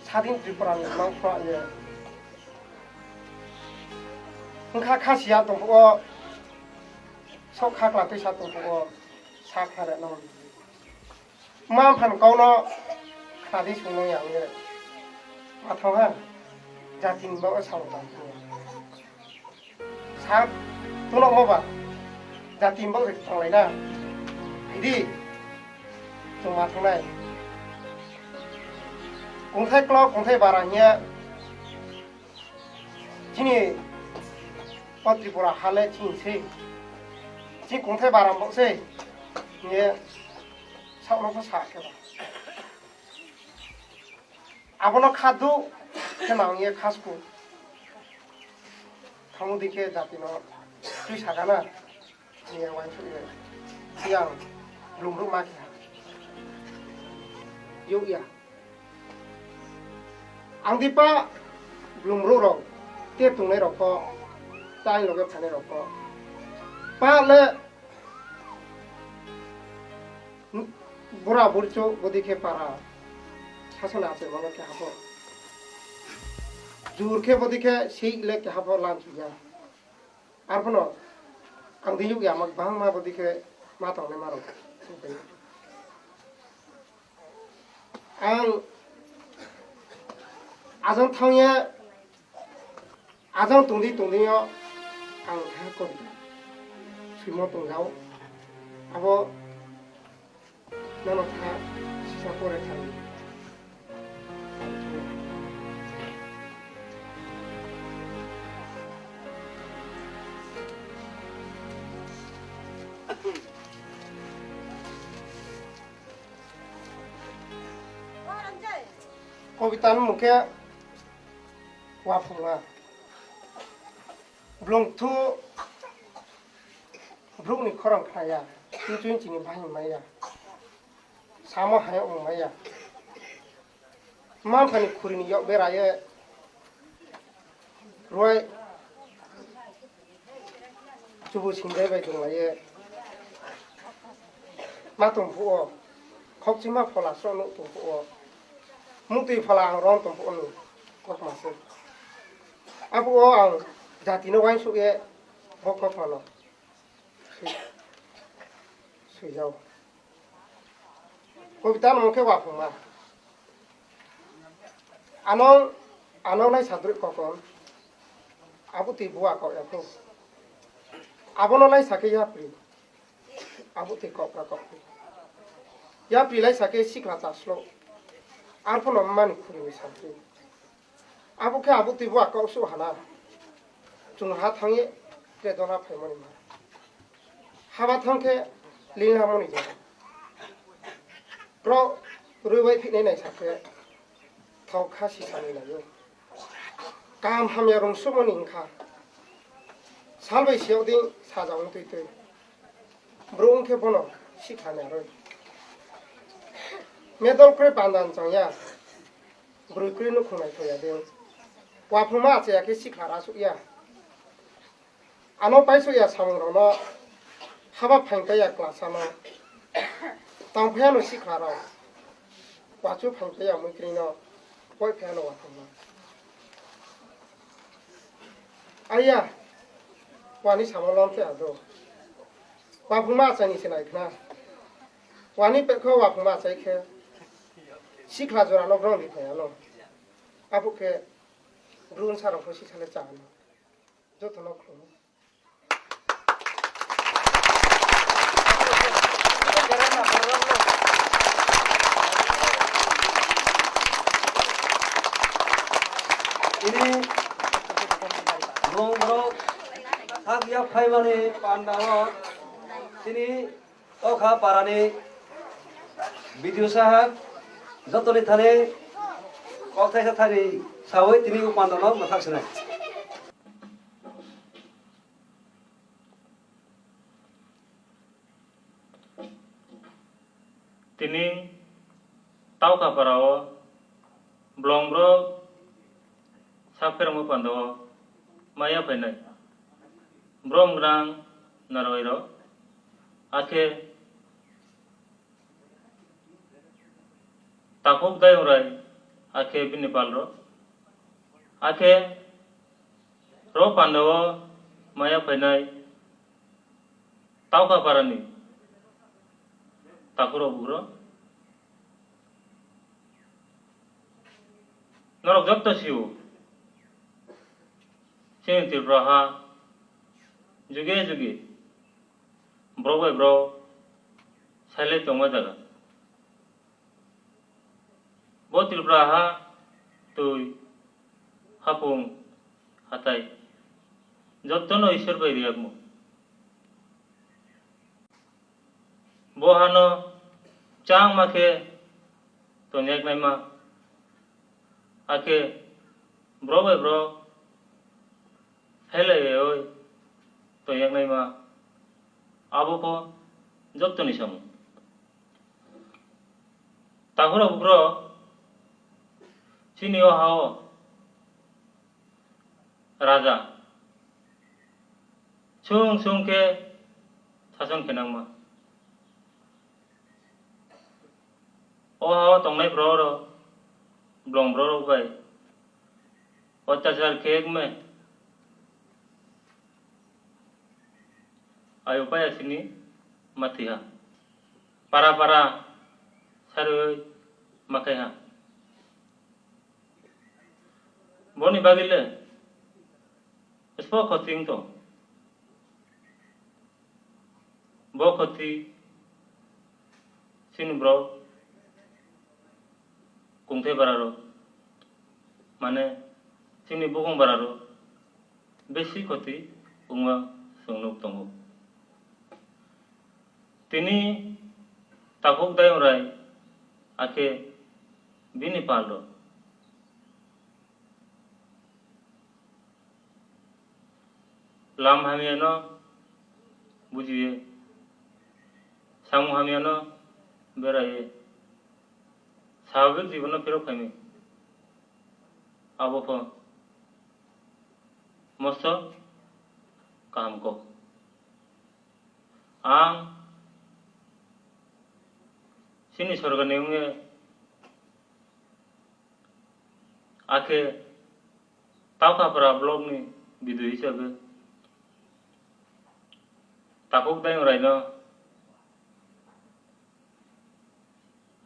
Sadin Tripura ni mang khwlai ye. Wngkha kha siya tongphuru, sok khakla twi sa tongphuru, sa kha reno. Ma phan kauno khadi sungno yang ye. Mathang ha, jati ni bagwi sa tongphuru. Sak tunokma ba jati ni bagwi tonglaina. Idi chwng ma thangnai. Kungthai klok, kungthai bara hiya chini o Tripura hale chini se. Chini kungthai bara mbok se. Hiye sakno kho sa khe ba. Abono kha du khe nang ye kha sku. Tamo di khe jati no twi sakana. Ni yang wansuk ye. Yang blumruk ma khe. Yuk ya. Ang di pa blumruk rok te tungnai rok ko tai loge phanai rok ko. Pa le Bura burcho bodi khe para sasana achai mano khe hapo. Jur khe bodi khe sei le khe hapo lan chuya. Arphuno ang di yuk ya mak bang ma bodi khe ma tong le maro. Ang ajang thang ya. Ajang tongdi tongdi o ang kha kobita swimo tongjao. Abo nono kha sisa pore kha. Kobita ni mung khe Waphunga. Blung thu brukni khorang khnaya, twi twi chini bahai maya. Samo hai wng maya. Manphani khurini yok beraye rwai chubu sinjai bai dunglaye. Ma tongphuo, khokchima phola sro nuk tongphuo. Muktwi phola ang rom tongphuo ni kokma se. Abo o ang jatino uansuk ye bo kophano swi-, swijao. Kobita no mung khe Waphungma. Ano, ano lai sadrwk kokon. Abo twi bua kok ya kho. Abono lai sakhe yapri. Abo twi kokra kokri. Yapri lai sakhe sikla chaslo. Arphuno mani khurumi sakhe. Abo khe abo twi bua kok su hana. Chwng ha thangye tre dona phaimani ma. Haba thang khe linglamani jaga. Pro rwi bai phinai nai sakhe. Thok kha sisani laio. Kaham hamya rung sumoni wngkha. Salbai siyok ding saja wng twi twi. Bro wng khe bono sikha narwi. Medol kre bandan changya. Bwrwi kwrwi nukhung naithoya de. Waphungma achaiya khe sikla rasukya. Ano paisukya samungrokno haba phaingkaiya klasano. Tangphaiano siklarok. Wachu phaingkaiya muikrino. Poiphaiano waphungma. Aiya, wani samo lomkhe ado. Waphungma achaini se naikhna. Wani pekho waphungma achai khe. Sikla jorano brong di phaiano. Abo khe Drun sarok pho sisale chahano. Jotono khulumwi. Ini bwrwng borok sak yak phaimani pandao tini Okha parani B D O sahab jotoni thani kok thaisa thani sawi tini o pandano mwthak sinai. Tini Taukha parao blong borok sak pherangma pandao maya phainai. Brom gwnang narwai rok, akhe takhuk dayung rai, akhe bini pal rok, akhe ro pandao maya phainai Taukha parani takhuk rok bugrok. Norok jotto sio, chini Tripura ha juge juge borok bai borok sailai tongma jaga. Bo Tripura ha twi, hapung, hatai jottono Ishwar bai riyakmung. Bo hano changma khe tongyak naima, akhe borok bai borok phailaiwi tongyak naima, abo pho jottoni samung. Takhurok bugrok chini o ha-o raja sung sung khe sason khe nangma. O ha-o tongnai borok rok, blong borok rok bai otyachar khe ekme ayo paya sini mathiha. Para para sarwi makhaiha. Boni bagwi le sbo khoti wng tong. Bo khoti chini borok kungthai bara rok, mane chini bukung bara rok besi khoti wngma chwng nuk tongo. Tini takhuk dayung rai, akhe bini pal rok. Lam hamyano bujiye, samung hamyano beraye, swababik jibono phirok phaimani. Abo pho mosto kaham kok. Ang chini sorkar ni wngwi akhe Takhapra block ni B D O hisabe takhuk dayung raino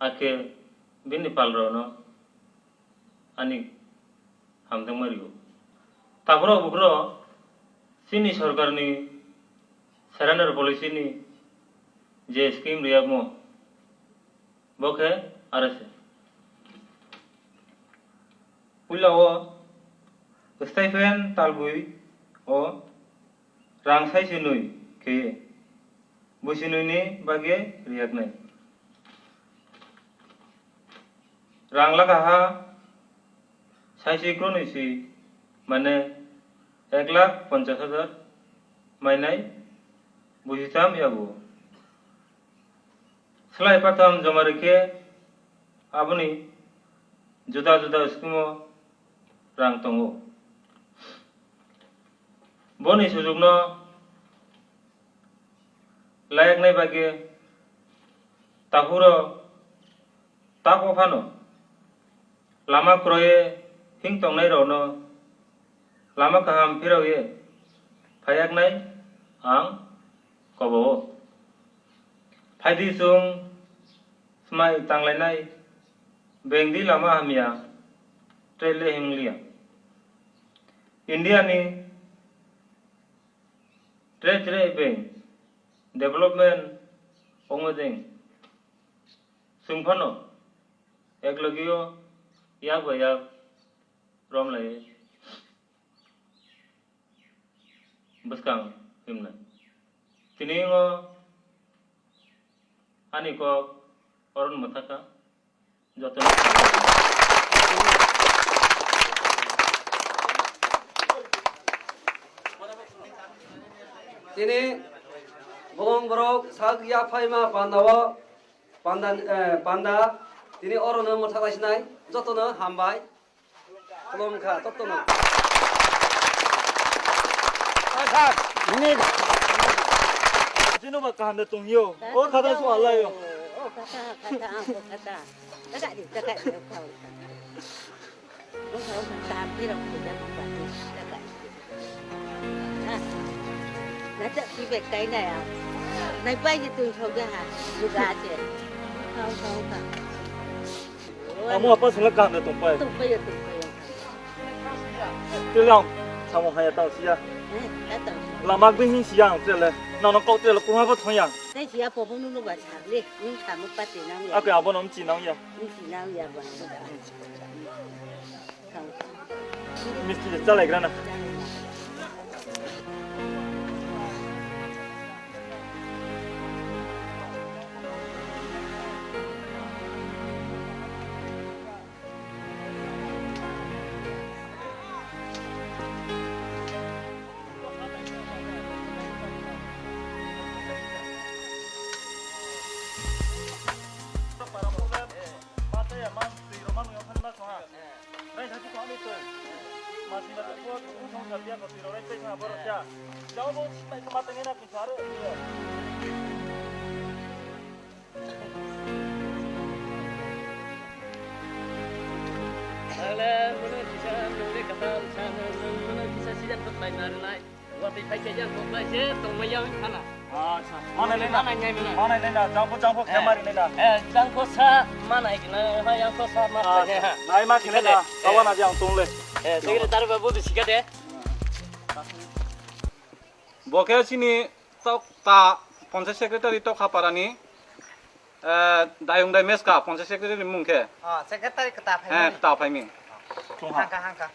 hakhe bini pal rokno ani hamjakma rio. Takhurok bukhurok chini sorkarni surrender policy ni je scheme riyakmo bo khe R S A. Puila o stipend talbwi o rang saisinwi khe buisinwini bagwi riyaknai. Rang lakaha saisi kronwi si mane ek lakh ponchash hajar mainai buisitham yago. Slai patham joma rikhe aboni juda juda scheme o rang tongo. Boni sujukno layaknai bagwi takhuro tako phano lama kroiye hing tongnairokno lama kaham phiraoye phaijaknai ang kobo-o. Phaidi chwng swmai tanglainai, bengdi lama hamya, tre le hingliya. India ni tre tre beng development ongmajeng. Chwng phano eklogio yak bai yak romlai bwskang himnai. Tini o ani kok oron mwthaka joto. Tini bongong borok sak yaphaima pandao panda, eh, panda tini orono mwthak laisinai jotono hambai. Kolom kha, tottono. Sir, ini. Jino ba kaham de tong yo. O kata su alai yo. O kata, kata, ang ko kata. Kata di, kata di, kata di. O kata, o kata, tampir ang ko kata di, kata di. Ha. Nata pibek kai na ya. Nai pai di tun thau de ha. Juga ache. Thau, thau, thau. Amo apa sila kaham de tong pai. Tong pai, tong pai. Tele ang samo haya tang siya. Eh, datang. Lama bini siya ang tele. Nono kok tele kuma ba thong yang. Tei siya pobo nunu ba sa le. Nung samo pati nang ya. Ake abo nom chi nang ya. Nung chi nang ya ba. Misti de chalai grana. Tagle mono kisa nungri katal sa nung mono kisa sijan phat lai nari lai. Watwi phai khe yang kok lai se tongma yang khana. Acha. Manai le na. Manai nai mano. Manai le na. Jangpho jangpho khe mari le na. Eh, jangpho sa manai kina ha yang kok sa ma. Acha. Nai ma kine na. Kawa na jang tong le. Eh, tegre tar ba bu sikade. Bo khe chini tok ta Panchayat Secretary Tokhaparani, eh, Dayung Dai Meska Panchayat Secretary ni mung khe. Ah, secretary kata phaimani. Eh, kata phaimi. Hangka, hangka.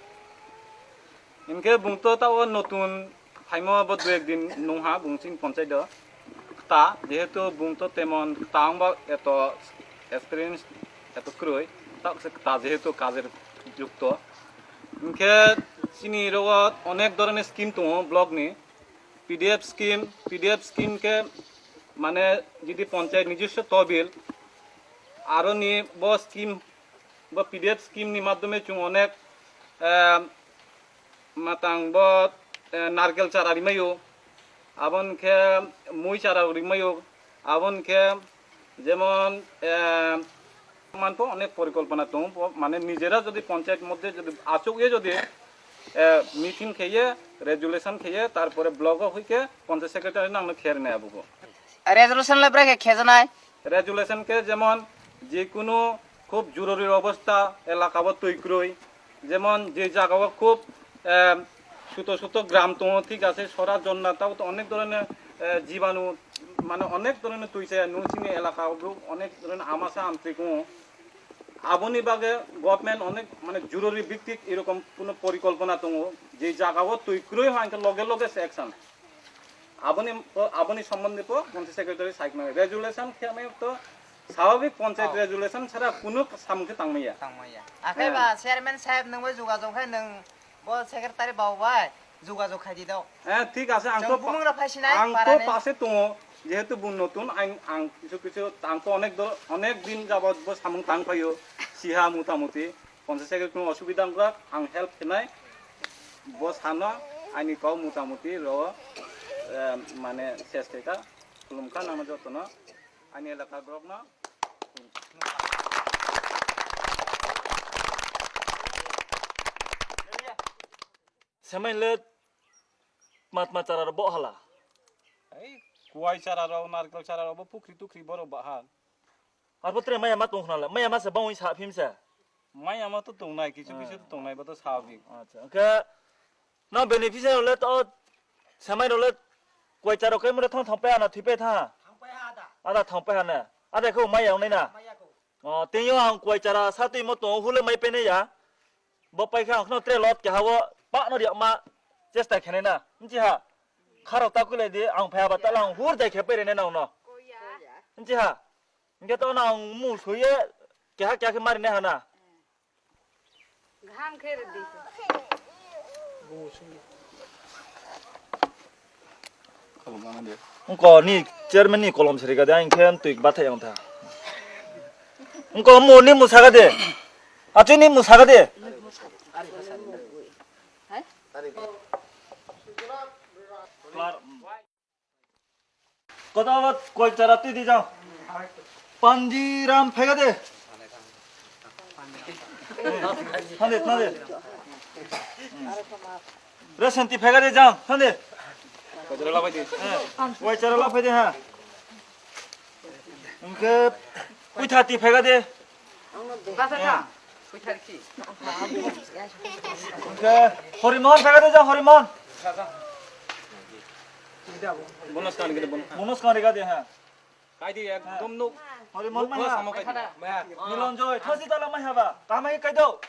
Hinkhe bung to tao notun phaimo bo dui ek din nungha bung chini panchayat o. Kta, jehetu bung to temon kta wngba eto experience eto kwrwi, tao se kta jehetu kajer jukto. Hinkhe chini rogo onek dhoroner scheme tongo block ni. P D F scheme, P D F scheme khe mane jodi panchayat nijoswo tobil, aroni bo scheme, bo P D F scheme ni madhyome chwng onek, eh, matang bo, eh, narkel chara rimaio, aboni khe mui chara rimaio, aboni khe jemon, eh, manpho onek porikolpona tongo, bo mane nijera jodi panchayat moddhe jodi achuk ye jodi Eh, meeting kheye, resolution kheye, tarpore block o hoike panchayat secretary nangno kher nai abugo. Resolution le bwrwi khe khejanai? Resolution khe jemon je kunu khub joruri obostha, elaka o twi kwrwi, jemon je jaga o khub, eh, suto suto gram tongo, thik ase, sora jonna tabo to onek dhoroner, eh, jibanu, mane onek dhoroner twi chaya, nung chini elaka o onek dhoroner amasa amtwi tongo. Aboni bagwi government onek mane joruri bhittik erokom kuno porikolpona tongo, je jaga o twi kwrwi hwnkhe loge loge se action. Aboni, aboni sombonde po panchayat secretary saiknai resolution khe mai to swabhabik panchayat Ah. resolution chara kuno samung khe tangmaya. Tangmaya. Akhai Eh. ba chairman saheb nwng bai jogajog khai nwng bo secretary bau bai jogajog khai di do. Eh, thik ase, ang Chwng to pa-, bumung rok phai sinai ang to parani. Pase tongo, jehetu bung notun, ang, ang kisu kisu, ang to onek dor, onek din jabot bo samung tang phaio, siha mota moti, panchayat secretary kuno osubida wngkha, ang help khenai, bo sana, ani kok mota moti ro, eh, mane ses khaikha, khulumkha nangno jotono, ani elaka borokno. Semain le matma chara ro bo hala. Ei, kuai chara ro, narikol chara ro, bo pukhri tukhri borok bahal. Arbo tre maya ma tong khna le, maya ma se bangwi sa phim se. Maya ma to tongnai, kisu kisu to tongnai, bo to swabhabik. Acha, oke. Na beneficiary le to semai ro le kuai chara ro kai mo thang thang pe ana thwi pe tha. Ada thang pe ana. Ada ko maya ong nai na. O, tei yo ang kuai chara sa twi mo tongo hule mai pene ya. Bo pai kha ang khno tre lot keha o pa no riak ma chesta khenai na. Nchi ha. Kharo ta kulai di ang phaya ba tala ang hur dai khe pere ne nang no. Nchi ha. Nge to na ang mu suye keha keha khe mari ne hana. Gaham khe rwdi. Wngko ni chairman ni kolom siri gade ang khe twi bathai ang tha. Wngko mo ni musa gade. Achu ni musa gade. Kota bat koi chara twi di jang. Panji Ram phega de. Thande, thande. Resenti phega de jang, thande. Koi chara la phai de. Koi chara la phai de ha. Hwnkhe puithati phega de. Basa kha. Puithar khi. Hwnkhe Horimon phega de jang, Horimon. Bonus kan gede bonus. Bonus kan riga de ha. Kai di ekdom nuk. Horimon nuk mai ha. Sama kai di. Milonjoy, thosi tala mai ha ba. Kamai kai do.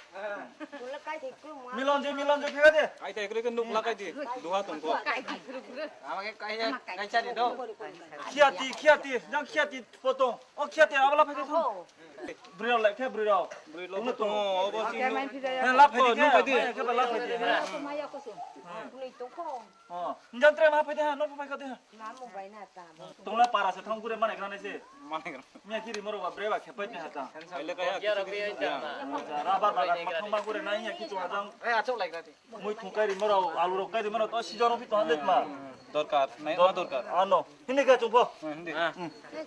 Milonjoy, Milonjoy phega de. Kai di ekre nuk la kai di. Duha tong ko. Ama ke kai kai chari do. Khiati, khiati, jang khiati poto. O khiati abala phai de thong. Briro le khe briro. Briro le tong. Obo si. La phai de. Nuk kai di. Khe ba la phai de. Oh, njang tre ma phai de ha, no phai ka de ha. Mamu bai na ta. Tongla para se thang gure mane kana se. Mane kana. Mia kiri moro ba bre ba khepai te ha ta. Ele kaya. Raba ba ba thang ma gure na ya ki chwa jang. Eh, achok lai kati. Mui thung kai ri moro, alu rok kai ri moro to si joro bi to handet ma. Dorkar, nai ma dorkar. Ano, hindi ka chungpo. Hindi.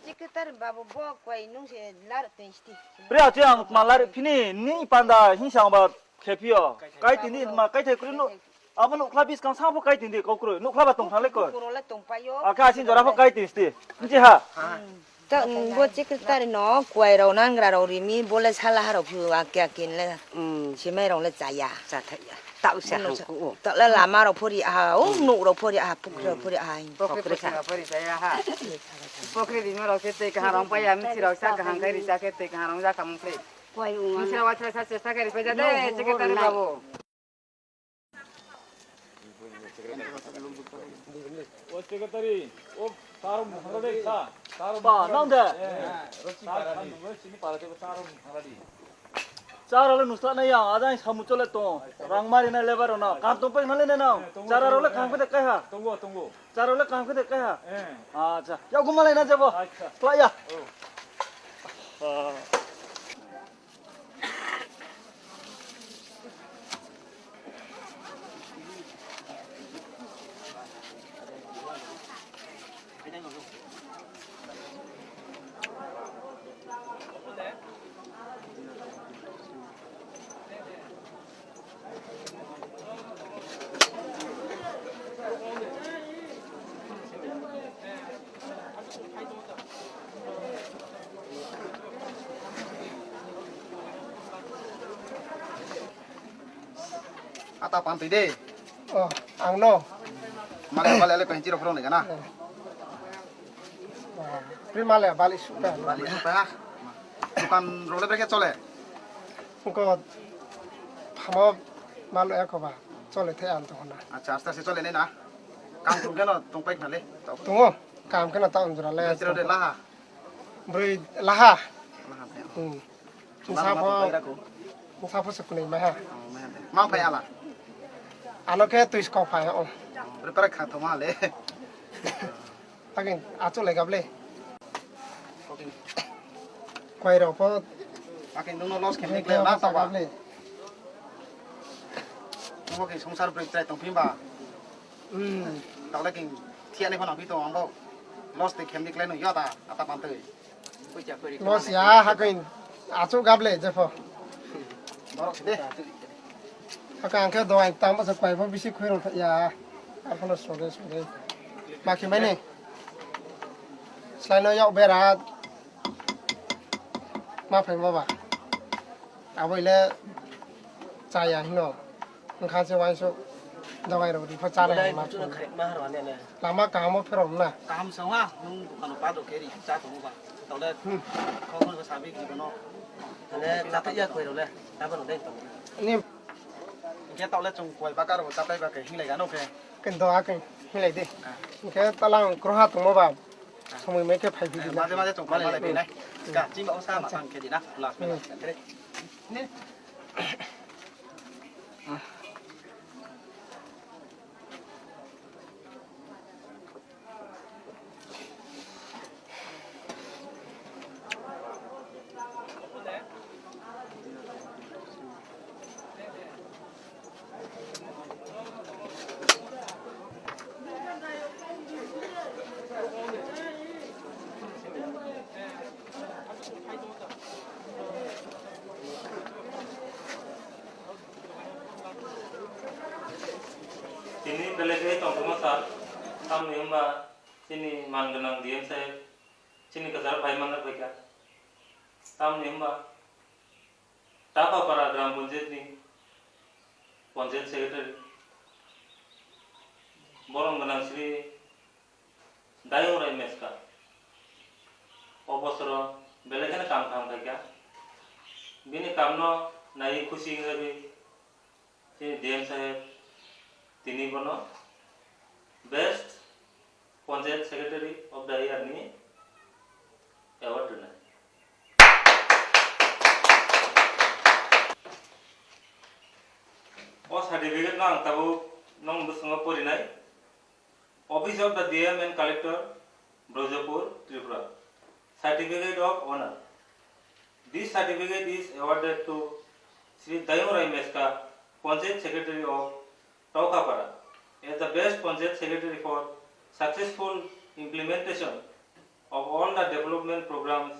Secretary babu bo kwai nung se lar pensti. Pre ati ang ma lar phini ni panda hinsang ba. Khepio, kai tindi ma kai thai kuri no. Abo nukla biskang sa pho kai tindi kok kuri. Nukla ba tong thang le ko. Kuro le tong payo. Aka asin jora pho kai tisti. Nchi ha. Ta bo secretary no kuai rok nangra rok rimi bole sala haro phu akya kin le. Simai rok le chaya. Cha thai ya. Tau sa hang ku. Ta le lama rok phori aha, o nuk rok phori aha, pukri rok phori aha. Pokri pokri phori chaya ha. Pokri rima rok se tei kahang rong paya misi rok sa kahang kai ri cha khe tei kahang rong ja kamung phai. Koi unga. Misra wachra sa chesta kari paja de, secretary babu. O secretary, o saro mukha de sa, saro ba, nang de. Saro mukha de sini para de saro mukha de. Saro le nusa na ya, ada yang samu chole to. Rang mari na lebar na, kam to pe na le na. Saro le kam pe de kai ha. Tongo, tongo. Charo le kaham khe de kaiha. Eh. Acha. Ya gumalai na jabo. Acha. Kla ya. Oh. Ah. Pantwi de. Oh, ang no. Male, male, ale koi chiro phorong lega na. Oh. Oh, pri male bali suka. Bali suka. Dukan role beke chole. Ko phamo malo eko ba. Chole the an to na. Acha, aste aste chole ne na. Kam tum geno tong pai khale. Tungo. Kam kena ta unjura le. Chiro de laha. Bwrwi laha. Laha de. Hmm. Laha Nsa ma pho, pai rako. Nsa pho se kunui ma ha. Oh, ma ha de. Ma phai ala. Ano khe twi skok phai, oh. Bwrwi para kha thoma le. Takin achu le gable. Koi rok pho. Takin nungno loss khe Bwrwi nikle khe na pho taba. Gable. Nungbo khe songsar bwrwi trai tong phimba. Hmm. Taule king thiani phano phi to ambo. Loss de khemni klai no yata ata pantwi. Loss ya hakin achu gable jepho. Borok de. Haka angke dowai tam sa kwai bo bisi khoi rong ya. Arphano sore sore. Maki mane. Slai no yok berat. Ma phai ma ba. Abo ile chaya hino. Wngkha se uansuk dogai rok ripha chana Belai hwnma buchuna phunukgo. Kharik ma harmani ane. Lama kahamo pherok na. Kaham se wngha, nwng dukano pa rok khe ri cha tongo ba. Tole Hmm. khokon ko sabi ki bono. Ane chata ya koi role, tabo no dai tongo. Ni Hingke tole chwng koi bakar bo chatai ba khe hinglai gano khe. Ken do a khe hinglai de. Ah. Hingke talang kroha tongmo ba. Somoi mai khe phai Eh, bidi maje na. Maje chwng koi malai Hmm. pinai. Ka chimba o sa ma Acha. Tang khe di na. Last Hmm. minute. Ni. Tini belai khe tongthokma sal, tamni hwnba chini man gwnang D M saheb chini kwcharo phai manna phaikha. Tamni hwnba Tapapara Gram Panchayat ni Panchayat Secretary borom gwnang Shri Dayung Rai Meska o bosoro belai kheno kam kaham khaikha. Bini kamno naiwi khusi wngwi chini D M saheb tini bono Best Panchayat Secretary of the Year ni award rwnai. O certificate no ang tabuk nong bwskango porinai. Office of the D M and Collector, Brojapur, Tripura. Certificate of Honor. This certificate is awarded to Shri Dayung Rai Meska, Panchayat Secretary of Taukapara, as the best Panchayat Secretary for successful implementation of all the development programs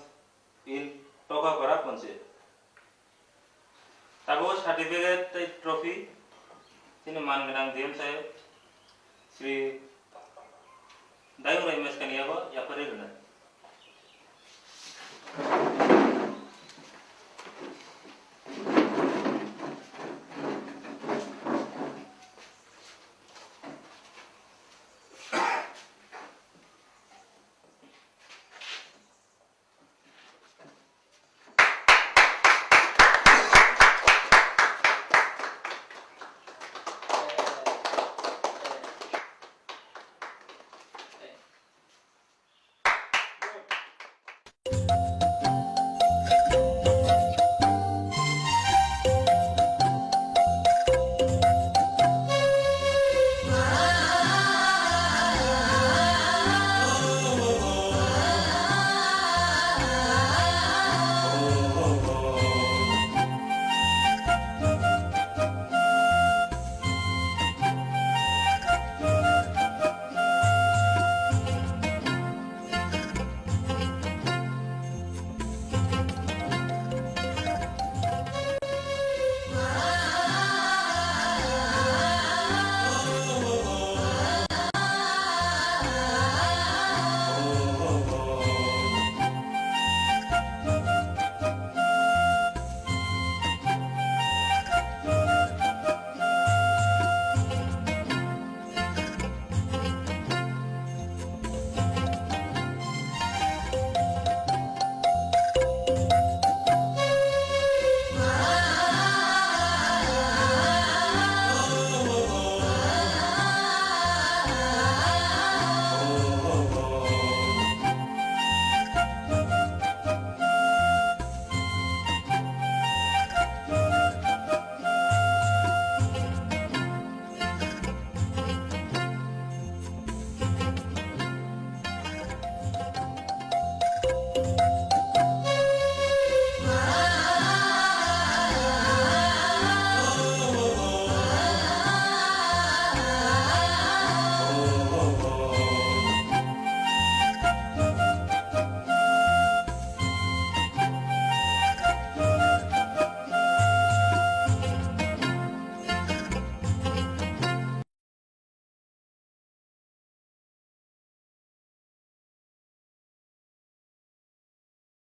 in Taukapara Panchayat. Tabuk certificate tei trophy chini man gwnang D M saheb Shri Dayung Rai Meska ni yago yapharwi rwnai.